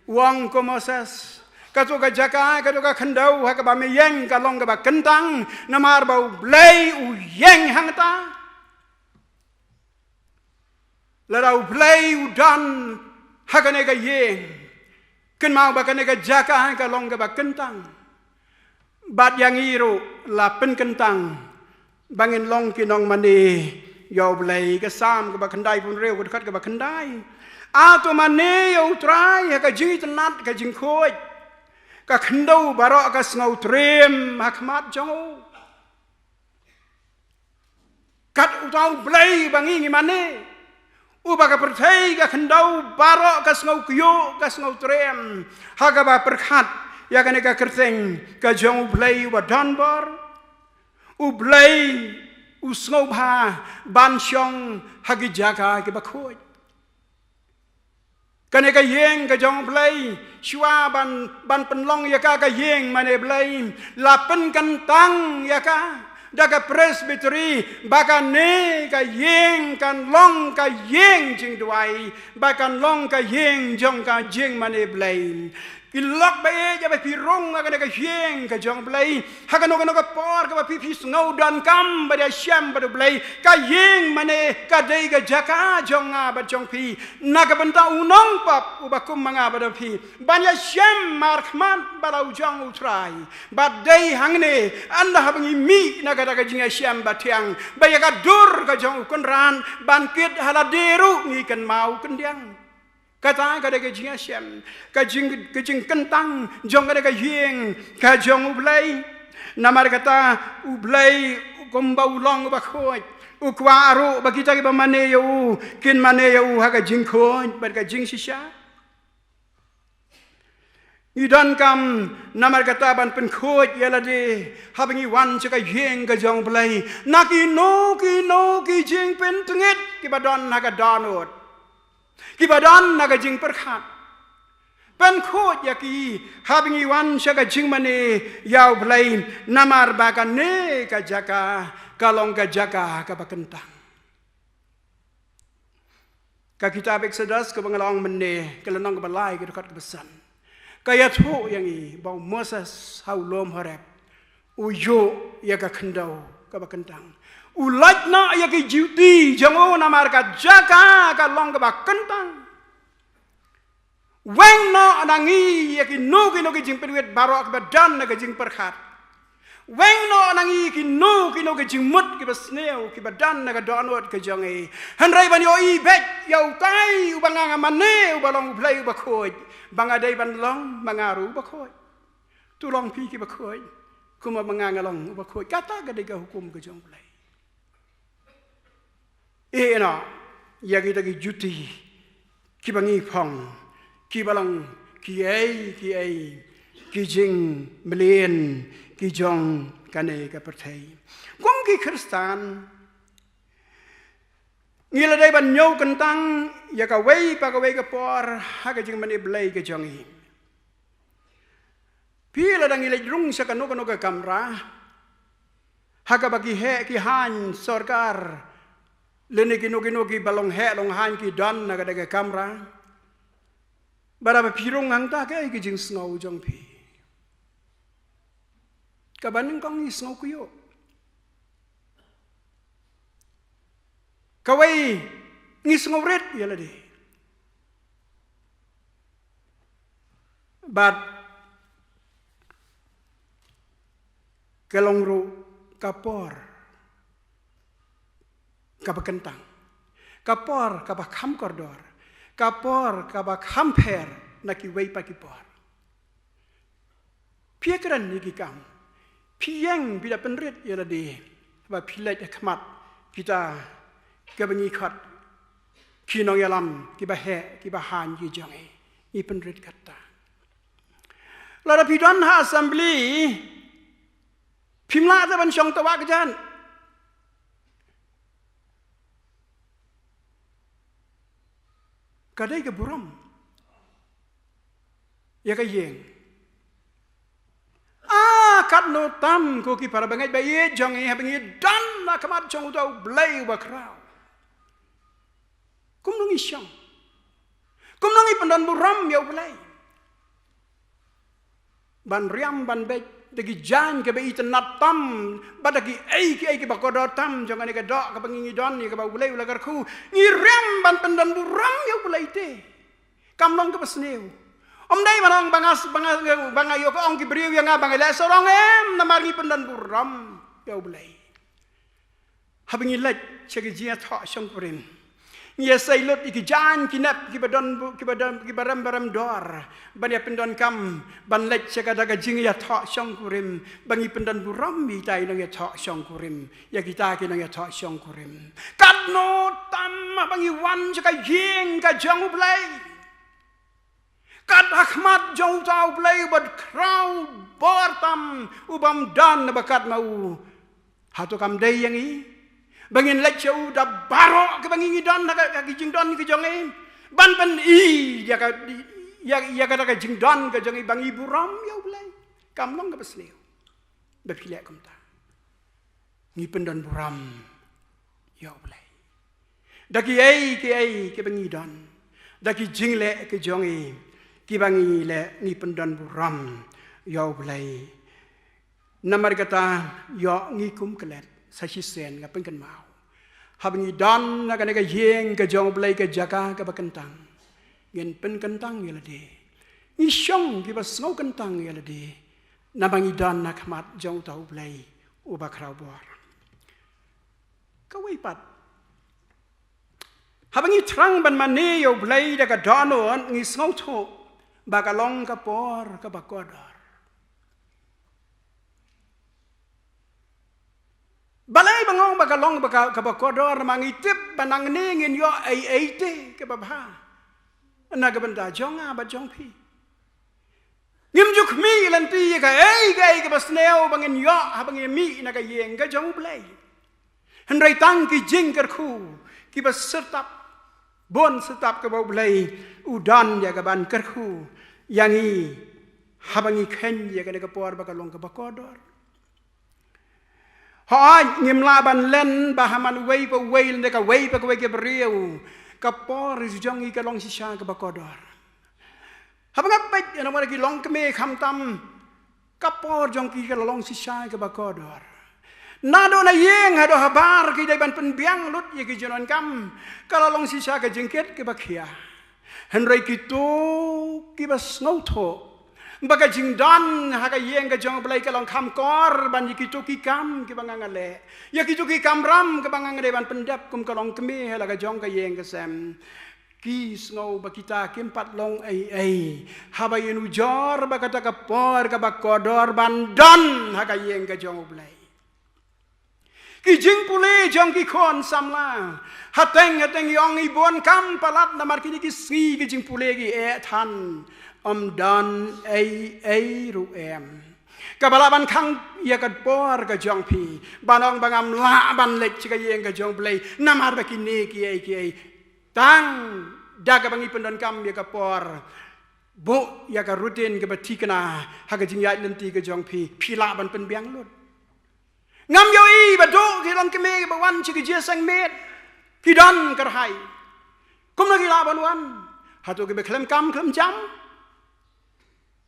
U ong, ko Moses, kato ka jaka, kato ka khyndew ha kaba me ïeng ka long kaba kyntang, namar ba U Blei u ïeng hangta. Lada U Blei u don ha kane ka ïing, kynmaw ba kane ka jaka ka long kaba kyntang. Bad ïa ngi ruh la pynkyntang ba ngin long ki nongmane ïa U Blei. Ka Salm kaba khyndaiphew hynriew, ka dkhot kaba khyndai: A to mane ïa U Trai ha ka jingitynnad ka jingkhuid, ka khyndew baroh ka sngewtriem ha khmat jong u. Kat uta U Blei ba ngi ngi mane, uba ka pyrthei, ka khyndew baroh ka sngewkyiuh, ka sngewtriem ha kaba pyrkhat ïa kane ka kyrteng ka jong U Blei uba don bor. U Blei u sngewbha ban shong ha ki jaka kiba khuid. Kane ka ïing ka jong U Blei, shuwa ban, ban pynlong ïa ka ka ïing mane Blei, la pynkyntang ïa ka da ka Presbytery ba kane ka ïing kan long ka ïing jingduwai, ba kan long ka ïing jong ka jingmane Blei. Ki lok ba ïeit, ïa ba phi rung ha kane ka ïing ka jong U Blei, ha kano kano ka por kaba phi, phi sngew donkam ban ïashem bad U Blei, ka ïing mane ka dei ka jaka jong nga bad jong phi. Na ka bynta u nongpop uba kum ma nga bad ma phi, ban ïashem markhmat bad la u jong U Trai. Bad dei hangne, ynda haba ngi mih na kata ka jingïashem bathiang, ba ïa ka dur ka jong U Kynrad ban kit ha lade ruh ngi kynmaw kyndiang. Kata ka dei ka jingïashem, ka jing, ka jingkyntang jong kata ka ïing ka jong U Blei. Namar kata U Blei kumba u long uba khuid, u kwah ruh ba kita kiba mane ïa u kin mane ïa u ha ka jingkhuid bad ka jingshisha. Ngi donkam namar kata ban pynkhuid ïa lade haba ngi wan sha ka ïing ka jong U Blei na kino kino ki jingpyntngit kiba don ha ka dohnud, kiba don ha ka jingpyrkhat. Pynkhuid ïa ki haba ngi wan sha ka jingmane ïa U Blei, namar ba kane ka jaka ka long ka jaka kaba kyntang. Ka kitab Exodus kaba nga la ong mynne, ka lynnong kaba lai, ka dkhot kaba san, ka ïathuh ïa ngi ba u Moses ha u lum Horeb u ïuh ïa ka khyndew kaba kyntang. U lait noh ïa ki juti jong u namar ka jaka ka long kaba kyntang. Weng noh na ngi ïa kino kino ki jingpynwit baroh kiba don ha ka jingpyrkhat. Weng noh na ngi kino kino ki jingmut kiba sniew kiba don ha ka dohnud ka jong ngi. Hynrei ban ïohi beit ïa utai uba nga nga mane, uba long U Blei uba khuid, ba nga dei ban long ma nga ruh uba khuid. To long phi kiba khuid kumba ma nga nga long uba khuid. Kata ka dei ka hukum ka jong U Blei. Ïeh noh ïa kita ki juti kiba ngi phong, kiba long kiei kiei ki jingmlien ki jong kane ka pyrthei. Kum ki Khristan, ngi la dei ban ñiew kyntang ïa kawei pa kawei ka por ha ka jingmane Blei ka jong ngi. Phi, lada ngi leit rung sha kano kano ka kamra ha kaba ki heh ki haiñ sorkar lane kino kino kiba long heh long haiñ ki don na kata ka kamra, bad haba phi rung hangta, kaei ka jingsngew jong phi? Kaba nyngkong ngi sngew kyiuh. Kawei, ngi sngew rit ïa lade. Bad ka long ruh ka por kaba kyntang, ka por kaba kham kordor, ka por kaba kham pher na kiwei pat ki por. Phi ïakren ïa ki kam, phi ïeng, phi da pynrit ïa lade ba phi leit ha khmat kita kiba ngi khot ki nongïalam kiba heh, kiba haiñ ki jong ngi. Ngi pynrit kata. Lada phi don ha assembly, phim lah te ban shong tawah ka jan. Ka dei ka burom ïa ka ïing. Ah, katno tam ko ki para bangeit ba ïeit jong ngi, haba ngi don ha khmat jong uta U Blei uba khraw, kumno ngi shong? Kumno ngi pyndon burom ïa U Blei? Ban riam ban beit da ki jaiñ kiba itynnad tam, bad da kiei kiei kiba kordor tam jong kane ka doh kaba ngi, ngi don ïa kaba U Blei u la kyrkhu, ngi riam ban pyndon burom ïa U Blei te. Kam long kaba sniew. Ym dei ban ong ba nga, ba nga, ba nga ïoh ka ong ki briew ïa nga ba nga leh sarong, em, namar ngi pyndon burom ïa U Blei. Haba ngi leit sha ka jingïathoh shongkurim, ngi ïasei lut ïa ki jaiñ ki nep kiba don bu-, kiba don, kiba rem ba rem dor ban ïa pyndonkam, ban leit sha kata ka jingïathoh shongkurim ba ngi pyndon burom ïa kita ki nongïathoh shongkurim, ïa kita ki nongïathoh shongkurim. Katno tam haba ngi wan sha ka ïing ka jong U Blei, kat ha khmat jong uta U Blei uba khraw bor tam, u bym don ba kat ma u. Hato kam dei ïa ngi ba ngin leit sha u da baroh kaba ngi, ngi don ha ka, ha ka jingdon ka jong ngi, ban pyni ïa ka, ïa, ïa kata ka jingdon ka jong ngi ba ngi burom ïa U Blei? Kam long kaba sniew ba phi leh kumta. Ngi pyndon burom ïa U Blei da kiei kiei kiba ngi don, da ki jingleh ki jong ngi kiba ngi leh, ngi pyndon burom ïa U Blei. Namar kata, ïoh ngi kum klet, sa shisien nga pynkynmaw, haba ngi don na kane ka ïing ka jong U Blei, ka jaka kaba kyntang, ngin pynkyntang ïa lade, ngi shong kiba sngew kyntang ïa lade, namar ngi don na khmat jong uta U Blei uba khraw bor. Kawei pat, haba ngi thrang ban mane ïa U Blei da ka dohnud, ngi sngewthuh ba ka long ka por kaba kordor. Balei ba nga ong ba ka long ba ka, kaba kordor? Namar ngi tip ba nangne ngin ïoh ei ei te kaba bha na ka bynta jong nga bad jong phi. Ngim ju khmih lynti ïa kaei kaei kaba sniew ba ngin ïoh haba ngi mih na ka ïing ka jong U Blei. Hynrei tang ki jingkyrkhu kiba syrtap, bun syrtap kaba U Blei u don ïa ka ban kyrkhu ïa ngi haba ngi kheiñ ïa kane ka por ba ka long kaba kordor. Hooid, ngim lah ban len ba ha man uwei pa uwei lane kawei pa kawei ka briew, ka por jong ngi ka long shisha kaba kordor. Haba nga peit ïa namar ki longkmie, khamtam ka por jong ki ka la long shisha kaba kordor. Naduh na ïing haduh habar ki dei ban pynbiang lut ïa ki jingdonkam, ka la long shisha ka jingkit kaba khia. Hynrei kito kiba sngewthuh ba ka jingdon ha ka ïing ka jong U Blei ka long kham kor ban ïa kito ki kam kiba nga nga leh, ïa kito ki kamram kiba nga nga dei ban pyndep kum ka longkmie ha la ka jong ka ïing ka sem, ki sngew ba kita kim pat long ei ei haba ïanujor ba kata ka por kaba kordor ban don ha ka ïing ka jong U Blei. Ki jingpule jong ki khun samla, hateng hateng ngi ong ngi bun kam palat, namar kine ki sngi ki jingpule ki eh than, ym don ei ei ruh em. Kaba lah ban khang ïa ka por ka jong phi ban ong ba ngam lah ban leit sha ka ïing ka jong U Blei namar ba kine kiei kiei. Tang da kaba ngi pyndonkam ïa ka por, buh ïa ka routine kaba thikna ha ka jingïaid lynti ka jong phi, phi lah ban pynbiang lut. Ngam ïohi ba duh ki longkmie ba wan sha ka jingïaseng miet, ki don kyrhai. Kumno ki lah ban wan? Hato kiba khlem kam khlem jam?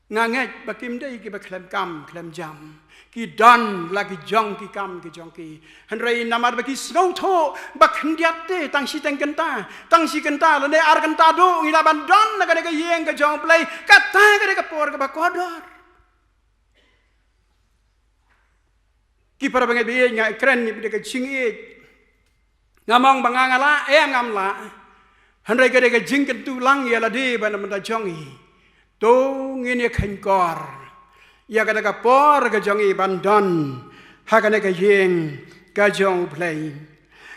Nga ngeit ba kim dei kiba khlem kam khlem jam. Ki don la ki jong ki kam ki jong ki. Hynrei namar ba ki sngewthuh ba khyndiat te, tang shiteng kynta, tang shi kynta lane ar kynta duh ngi lah ban don na kane ka ïing ka jong U Blei, kata ka dei ka por kaba kordor. Ki para bangeit ba ïeit, nga kren ïa ka jingïeit. Ngam ong ba nga nga lah, em ngam lah. Hynrei ka dei ka jingkyntu lang ïa lade bad na bynta jong ngi. To ngin ïa kheiñkor ïa kata ka por ka jong ngi ban don ha kane ka ïing ka jong U Blei.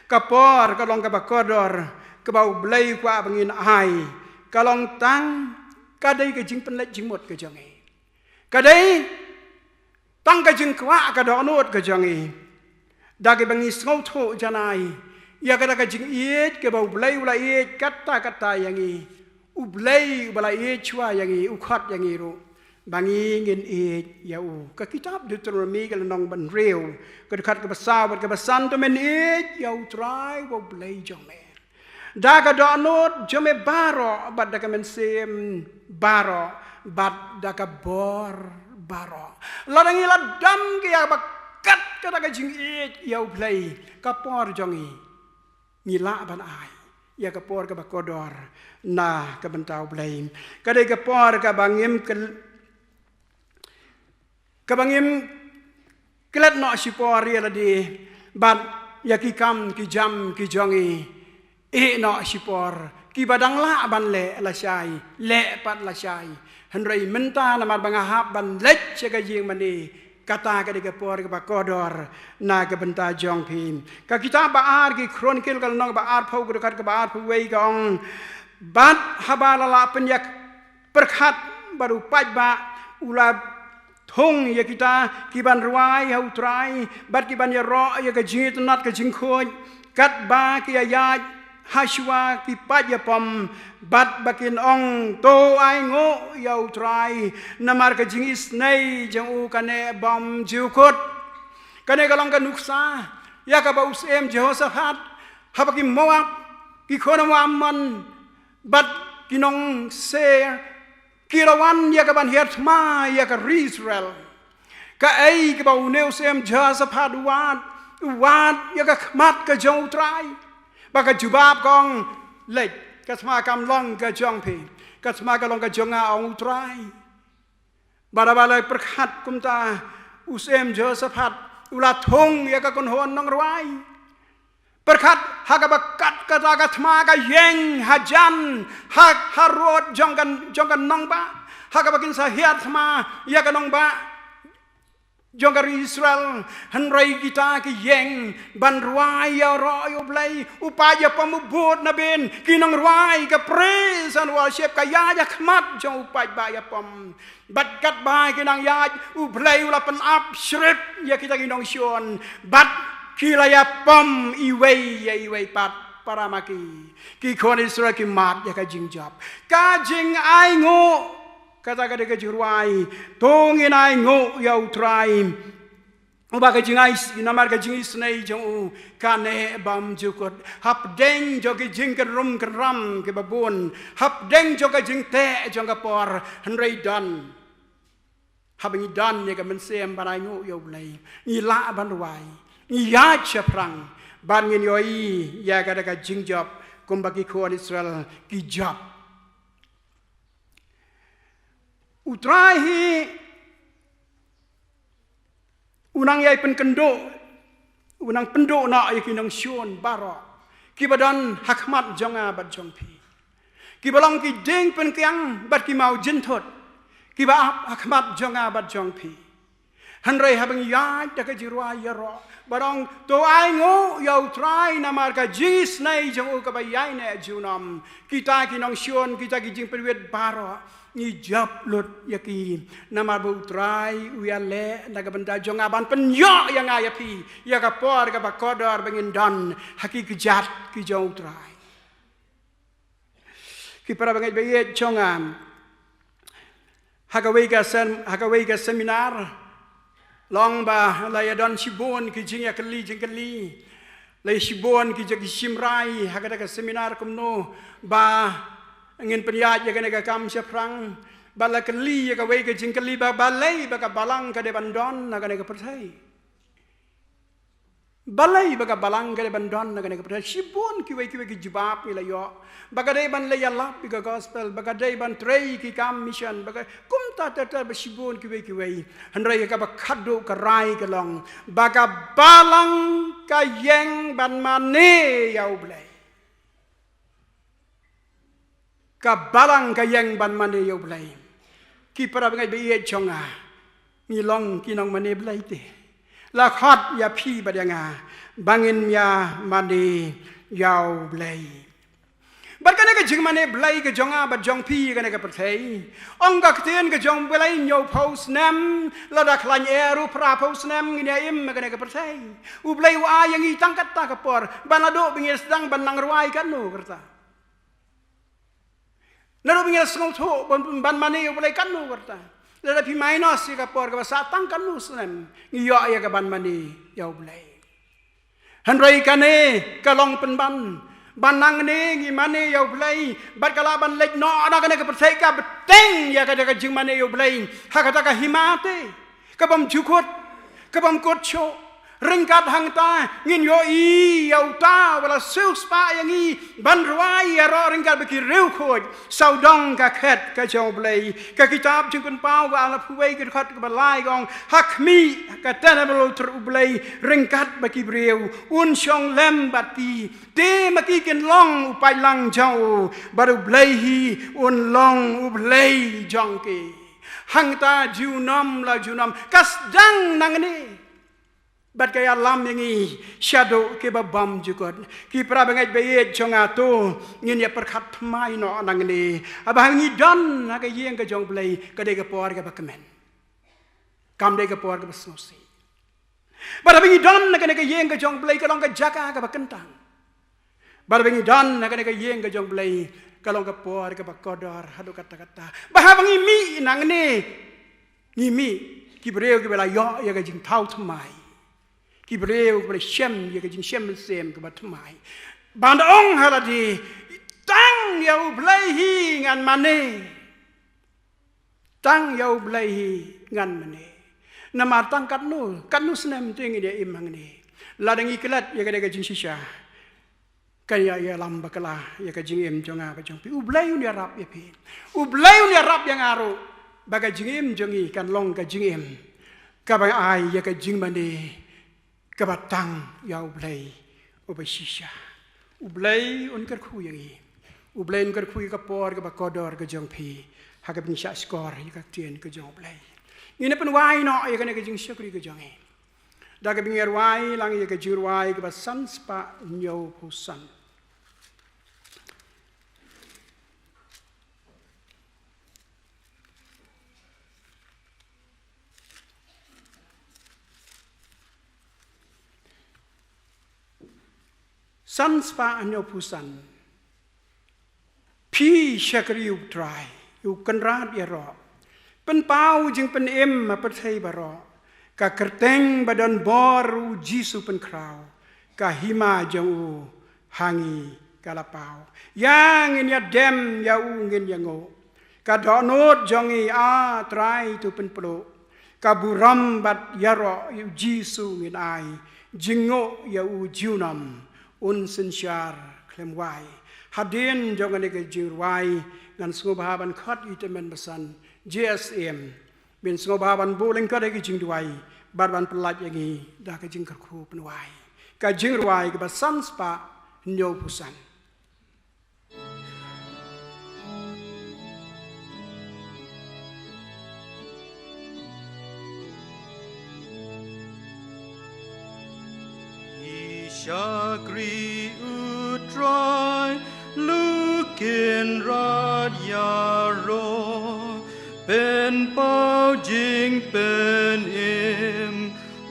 Ka por ka long kaba kordor kaba U Blei u kwah ba ngin ai. Ka long tang ka dei ka jingpynleit jingmut ka jong ngi. Ka dei tang ka jingkwah ka dohnud ka jong ngi. Da kaba ngi sngewthuh janai ïa kata ka jingïeit kaba U Blei u la ïeit katta katta ïa ngi. U Blei uba la ïeit shuwa ïa ngi, u khot ïa ngi ruh ba ngi ngin ïeit ïa u. Ka kitab Deuteronomi ka lynnong ba hynriew, ka dkhot kaba saw bad kaba san: To men ïeit ïa U Trai uba U Blei jong me da ka dohnud jong me baroh, bad da ka mynsiem baroh, bad da ka bor baroh. Lada ngi la don ka ïa ba kat kata ka jingïeit ïa U Blei, ka por jong ngi, ngi lah ban ai ïa ka por kaba kordor na ka bynta U Blei. Ka dei ka por kaba ngim kel- kaba ngim klet noh shipor ïa lade bad ïa ki kam ki jam ki jong ngi. Ïeh noh shipor, kiba dang lah ban leh lashai, leh pat lashai. Hynrei mynta namar ba nga hap ban leit sha ka ïing mane, kata ka dei ka por kaba kordor na ka bynta jong phi. Ka kitab ba ar ki Chronicle ka lynnong ba arphew, ka dkhot kaba arphew wei ka ong: Bad haba la lah pynïap pyrkhat bad u paidbah u la thung ïa kita ki ban rwai ha U Trai bad ki ban ïaroh ïa ka jingïatynnad ka jingkhuid, katba ki ïaid ha shuwa ki pait ïapom, bad ba kin ong, To ainguh ïa U Trai, namar ka jingisynei jong u ka neh bymjukut. Kane ka long ka nuksa ïa kaba u Syiem Jehoshaphat, haba ki Moab, ki khun Ammon bad ki nong Seir ki la wan ïa ka ban hiar thma ïa ka ri Israel. Kaei kaba une u Syiem Jehoshaphat u wad? U wad ïa ka khmat ka jong U Trai. Ba ka jubab ka ong, Leit, ka thma kam long ka jong phi, ka thma ka long ka jong nga, ong U Trai. Bad haba la pyrkhat kumta, u Syiem Jehoshaphat u la thung ïa ka kynhun nongrwai. Pyrkhat, ha kaba kat kata ka thma ka ïeng hajan ha, ha rud jong ka, jong ka nongbah, ha kaba kin sa hiar thma ïa ka nongbah jong ka ri Israel. Hynrei kita ki ïeng ban rwai ïaroh ïa U Blei. U paid ïapom u bud na bynta ki nongrwai, ka praise and worship ka ïaid ha khmat jong u paidbah ïapom. Bad katba ki nang ïaid, U Blei u la pynap shrip ïa kita ki nongshun, bad ki la ïapom iwei ïa iwei pat. Para ma ki, ki khun Israel ki mad ïa ka jingjop, ka jingainguh. Kata ka dei ka jingrwai, To ngin ainguh ïa U Trai, uba ka jingis- namar ka jingisynei jong u ka neh bymjukut. Hapdeng jong ki jingkynrum kynram kiba bun, hapdeng jong ka jingteh jong ka por, hynrei don, haba ngi don ïa ka mynsiem ban ainguh ïa U Blei, ngi lah ban rwai, ngi ïaid shaphrang, bad ngin ïohi ïa kata ka jingjop kumba ki khun Israel ki jop. U Trai hi u nang ïai pynkynduh, u nang pynduh noh ïa ki nongshun baroh kiba don ha khmat jong nga bad jong phi, kiba long ki dieng pynkiang bad ki mawjynthut kiba ap ha khmat jong nga bad jong phi. Hynrei haba ngi ïaid da ka jingrwai ïaroh, ba ong, To ainguh ïa U Trai namar ka jingisynei jong u kaba ïaineh junom, kita ki nongshun, kita ki jingpynwit baroh, ngi jop lut ïa ki. Namar ba U Trai u ïaleh na ka bynta jong nga ban pynïoh ïa nga ïa phi ïa ka por kaba kordor ba ngin don ha ki kjat ki jong U Trai. Ki para bangeit ba ïeit jong nga, ha kawei ka sem- ha kawei ka seminar, long ba la ïadon shibun ki jingïakylli jingkylli. La ïa shibun ki jingïashim rai ha kata ka seminar kumno ba ngin pynïaid ïa kane ka kam shaphrang. Ba la kylli ïa kawei ka jingkylli ba, balei ba ka Balang ka dei ban don ha kane ka pyrthei. Balei ba ka balang ka dei ban don na kane ka pyrthei? Shibun kiwei kiwei ki jubab ngi la ïoh. Ba ka dei ban leit ïalap ïa ka gospel, ba ka dei ban trei ki kam mission, ba ka, kumta ter ter, ba shibun kiwei kiwei. Hynrei kaba khadduh ka rai ka long ba ka balang ka ïeng ban mane ïa U Blei. Ka balang ka ïeng ban mane ïa U Blei. Ki para bangeit ba ïeit jong nga, ngi long ki nongmane Blei te? La khot ïa phi bad ïa nga ba ngin ïa mane ïa U Blei. Bad kane ka jingmane Blei ka jong nga bad jong phi ha kane ka pyrthei, ong ka ktien ka jong U Blei, hynñiewphew snem, lada khlaiñ eh ruh phraphew snem ngin ïa im ha kane ka pyrthei. U Blei u ai ïa ngi tang katta ka por, ba naduh ba ngin sdang ban nang rwai katno ka rta, naduh ba ngin sngewthuh ban, ban mane ïa U Blei katno ka rta. Lada phi minus ïa ka por kaba sah tang katno snem, ngi ïoh ïa ka ban mane ïa U Blei. Hynrei kane ka long pynban ba nangne ngi mane ïa U Blei, bad ka lah ban leit noh na kane ka pyrthei ka bteng ïa ka, ka jingmane ïa U Blei ha kata ka hima te, ka bym jukut, ka bym kut shuh. Ryngkat hangta ngin ïohi ïa uta uba la siewspah ïa ngi ban rwai ïaroh ryngkat bad ki riewkhuid sawdong ka khet ka jong U Blei. Ka kitab Jingpynpaw ka arphew wei ka dkhot kaba lai ka ong, ha khmih ka tenable altar U Blei ryngkat bad ki briew, un shong lem bad ki. Te ma ki kin long u paidlang jong u, bad U Blei hi un long U Blei jong ki. Hangta junom la junom ka sdang nangne. Bad ka ïalam ïa ngi shaduh kiba bym jukut. Ki para bangeit ba ïeit jong nga, to ngin ïa pyrkhat thymmai noh nangne. Haba ngi don ha ka ïing ka jong U Blei, ka dei ka por kaba kmen, kam dei ka por kaba sngewsih. Bad haba ngi don ha kane ka ïing ka jong U Blei, ka long ka jaka kaba kyntang. Bad haba ngi don ha kane ka ïing ka jong U Blei, ka long ka por kaba kordor haduh katta katta. Bad haba ngi mih nangne, ngi mih ki briew kiba la ïoh ïa ka jingthaw thymmai, ki briew kiba la shem ïa ka jingshem mynsiem kaba thymmai, ban da ong ha lade, tang ïa U Blei hi ngan mane. Tang ïa U Blei hi ngan mane. Namar tang katno, katno snem te ngin ïa im hangne? Lada ngi klet ïa kane ka jingshisha, kan ïa, ïalam bakla ïa ka jingim jong nga bad jong phi. U Blei un ïarap ïa phi, U Blei un ïarap ïa nga ruh, ba ka jingim jong ngi kan long ka jingim kaba ai ïa ka jingmane kaba tang ïa U Blei uba shisha. U Blei un kyrkhu ïa ngi. U Blei un kyrkhu ïa ka por kaba kordor ka jong phi ha kaba ngi shah shkor ïa ka ktien ka jong U Blei. Ngin ïa pynwai noh ïa kane ka jingshakri ka jong ngi da kaba ngi rwai lang ïa ka jingrwai kaba san spah hynñiewphew san. San spah hynñiewphew san. Phi shakri U Trai, U Kynrad ïaroh, pynpaw jingpynim ha pyrthei baroh. Ka kyrteng ba don bor U Jisu pynkhraw, ka hima jong u ha ngi ka la paw. Ïa ngin ïa dem, ïa u ngin ïa nguh. Ka dohnud jong ngi, A Trai, to pynpluh. Ka burom bad ïaroh ïa U Jisu ngin ai. Jngoh ïa u junom un synshar khlem wai. Hadien jong kane ka jingrwai ngan sngewbha ban khot ïa i tymmen basan J S M. Bin sngewbha ban buh lyngkot ïa ka jingduwai bad ban pyllait ïa ngi da ka jingkyrkhu pynwai. Ka jingrwai kaba san spah hynñiewphew san. Ngi shakri U Trai, U Kynrad ïaroh, pynpaw jingpynim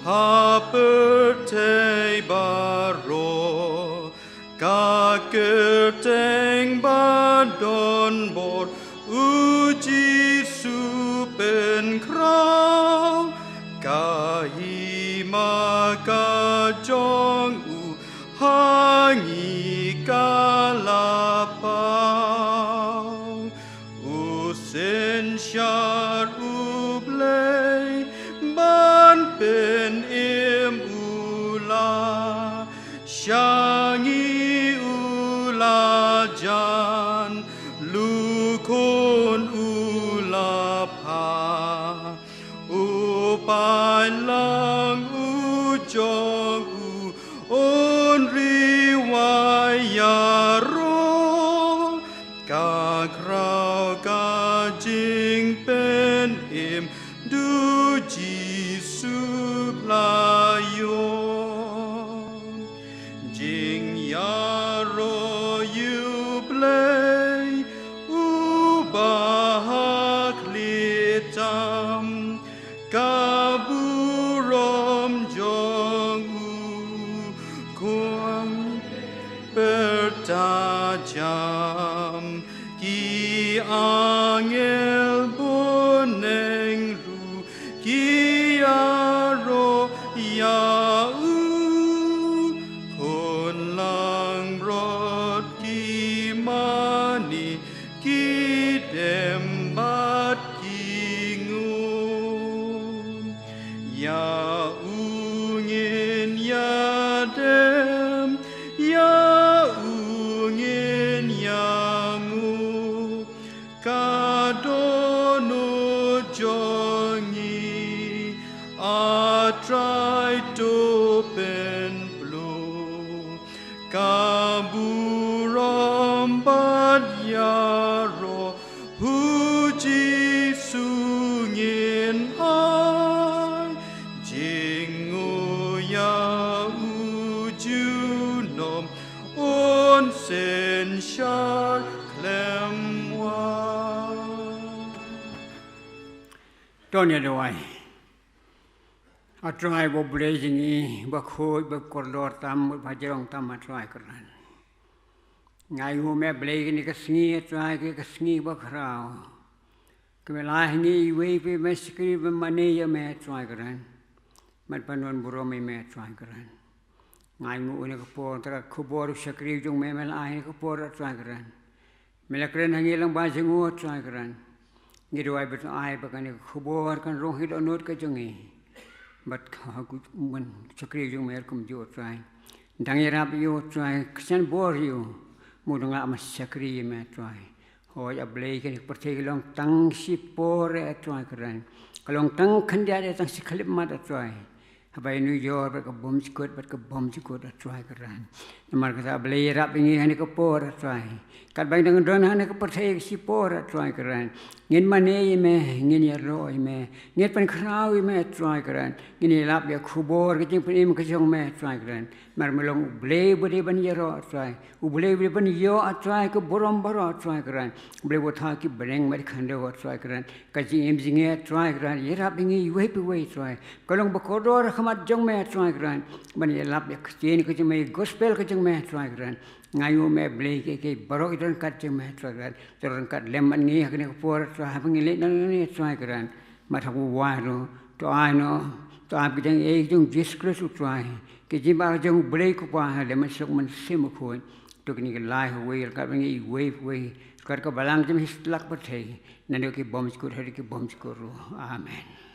ha pyrthei baroh. Ka kyrteng ba don bor U Jisu pynkhraw, ka hima ka jong u ha ngi ka la paw. U synshar U Blei ban pynim u la Ai lang u jong u un ri wa ïaroh, ka khraw ka jingpynim du Jisu la ïoh. Jingïaroh ïa u Blei uba ha khlieh tam, ka burom jong u khun pyrta jam. Ki angel bun neng ruh ki ïaroh ïa u, khun langbrot ki mane, ki dem bad ki ngun. Ïa u ngin ïadem, ïa u ngin ïanguh, ka dohnud jong ngi, A Trai, to pynpluh. Ka burom bad ïaroh ha u Jisu ngin ai, jingïaroh junom un synshar khlem wai. To ngin ïa duwai. A Trai ba Blei jong ngi, ba khuid, ba kordor tam, ba jrong tam, A Trai Kynrad. Nga ainguh me Blei kane ka sngi, A Trai, ka sngi ba khraw. Ka me la ai ha ngi iwei pa iwei me shakri ba mane ïa me, A Trai Kynrad. Ban pynbun burom ïa me, A Trai Kynrad. Nga ainguh ha kane ka por, tang ka khubor u shakri jong me, me la ai ha kane ka por, A Trai Kynrad. Me la kren ha ngi lyngba jong u, A Trai Kynrad. Ngi duwai ba to ai ba kane ka khubor kan rung hi dohnud ka jong ngi. Bad ka ha u shakri jong me ruh kumjuh, A Trai. Dang ïarap ïa u, A Trai, kynsan bor ïa u. Mut u dang lah ban shakri ïa me, A Trai. Hooid, A Blei, kane ka pyrthei ka long tang shipor, A Trai Kynrad. Ka long tang khyndiat, tang shi khyllipmat, A Trai. Haba ïanujor bad ka bymjukut, bad ka bymjukut, A Trai Kynrad. Namar kata, A Blei, ïarap ïa ngi ha kane ka por, A Trai. Katba ngi dang don ha kane ka pyrthei ka shipor, A Trai Kynrad. Ngin mane ïa me, ngin ïaroh ïa me, ngin pynkhraw ïa me, A Trai Kynrad. Ngin ïalap ïa ka khubor ka jingpynim ka jong me, A Trai Kynrad. Namar me long U Blei uba dei ban ïaroh, A Trai. U Blei uba dei ban ïoh, A Trai, ka burom baroh, A Trai Kynrad. U Blei uba thaw ki bneng bad ki khyndew, A Trai Kynrad. Ka jingim jong ngi, A Trai Kynrad, ïarap ïa ngi iwei pa iwei, A Trai. Ka long ba kordor ha khmat jong me, A Trai Kynrad. Ban ïalap ïa ka ktien ka jong me, gospel ka jong me, A Trai Kynrad. Nga ainguh me Blei, kiei kiei baroh ki don ryngkat jong me, A Trai Kynrad. Ki don ryngkat lem bad ngi ha kane ka por, A Trai, haba ngi leit nangne, A Trai Kynrad. Bad ha kaba wai ruh, to ai noh, to ai ki jingaiei jong u Jisu Khrist, A Trai. Ki jingmyntoi jong U Blei U Kpa, lem bad u Mynsiem Bakhuid. To kine ki la ai ha uwei ryngkat bad ngi iwei pa iwei, ryngkat ka balang jong me ha satlak pyrthei. Naduh ki bymjukut haduh ki bymjukut ruh. Amen.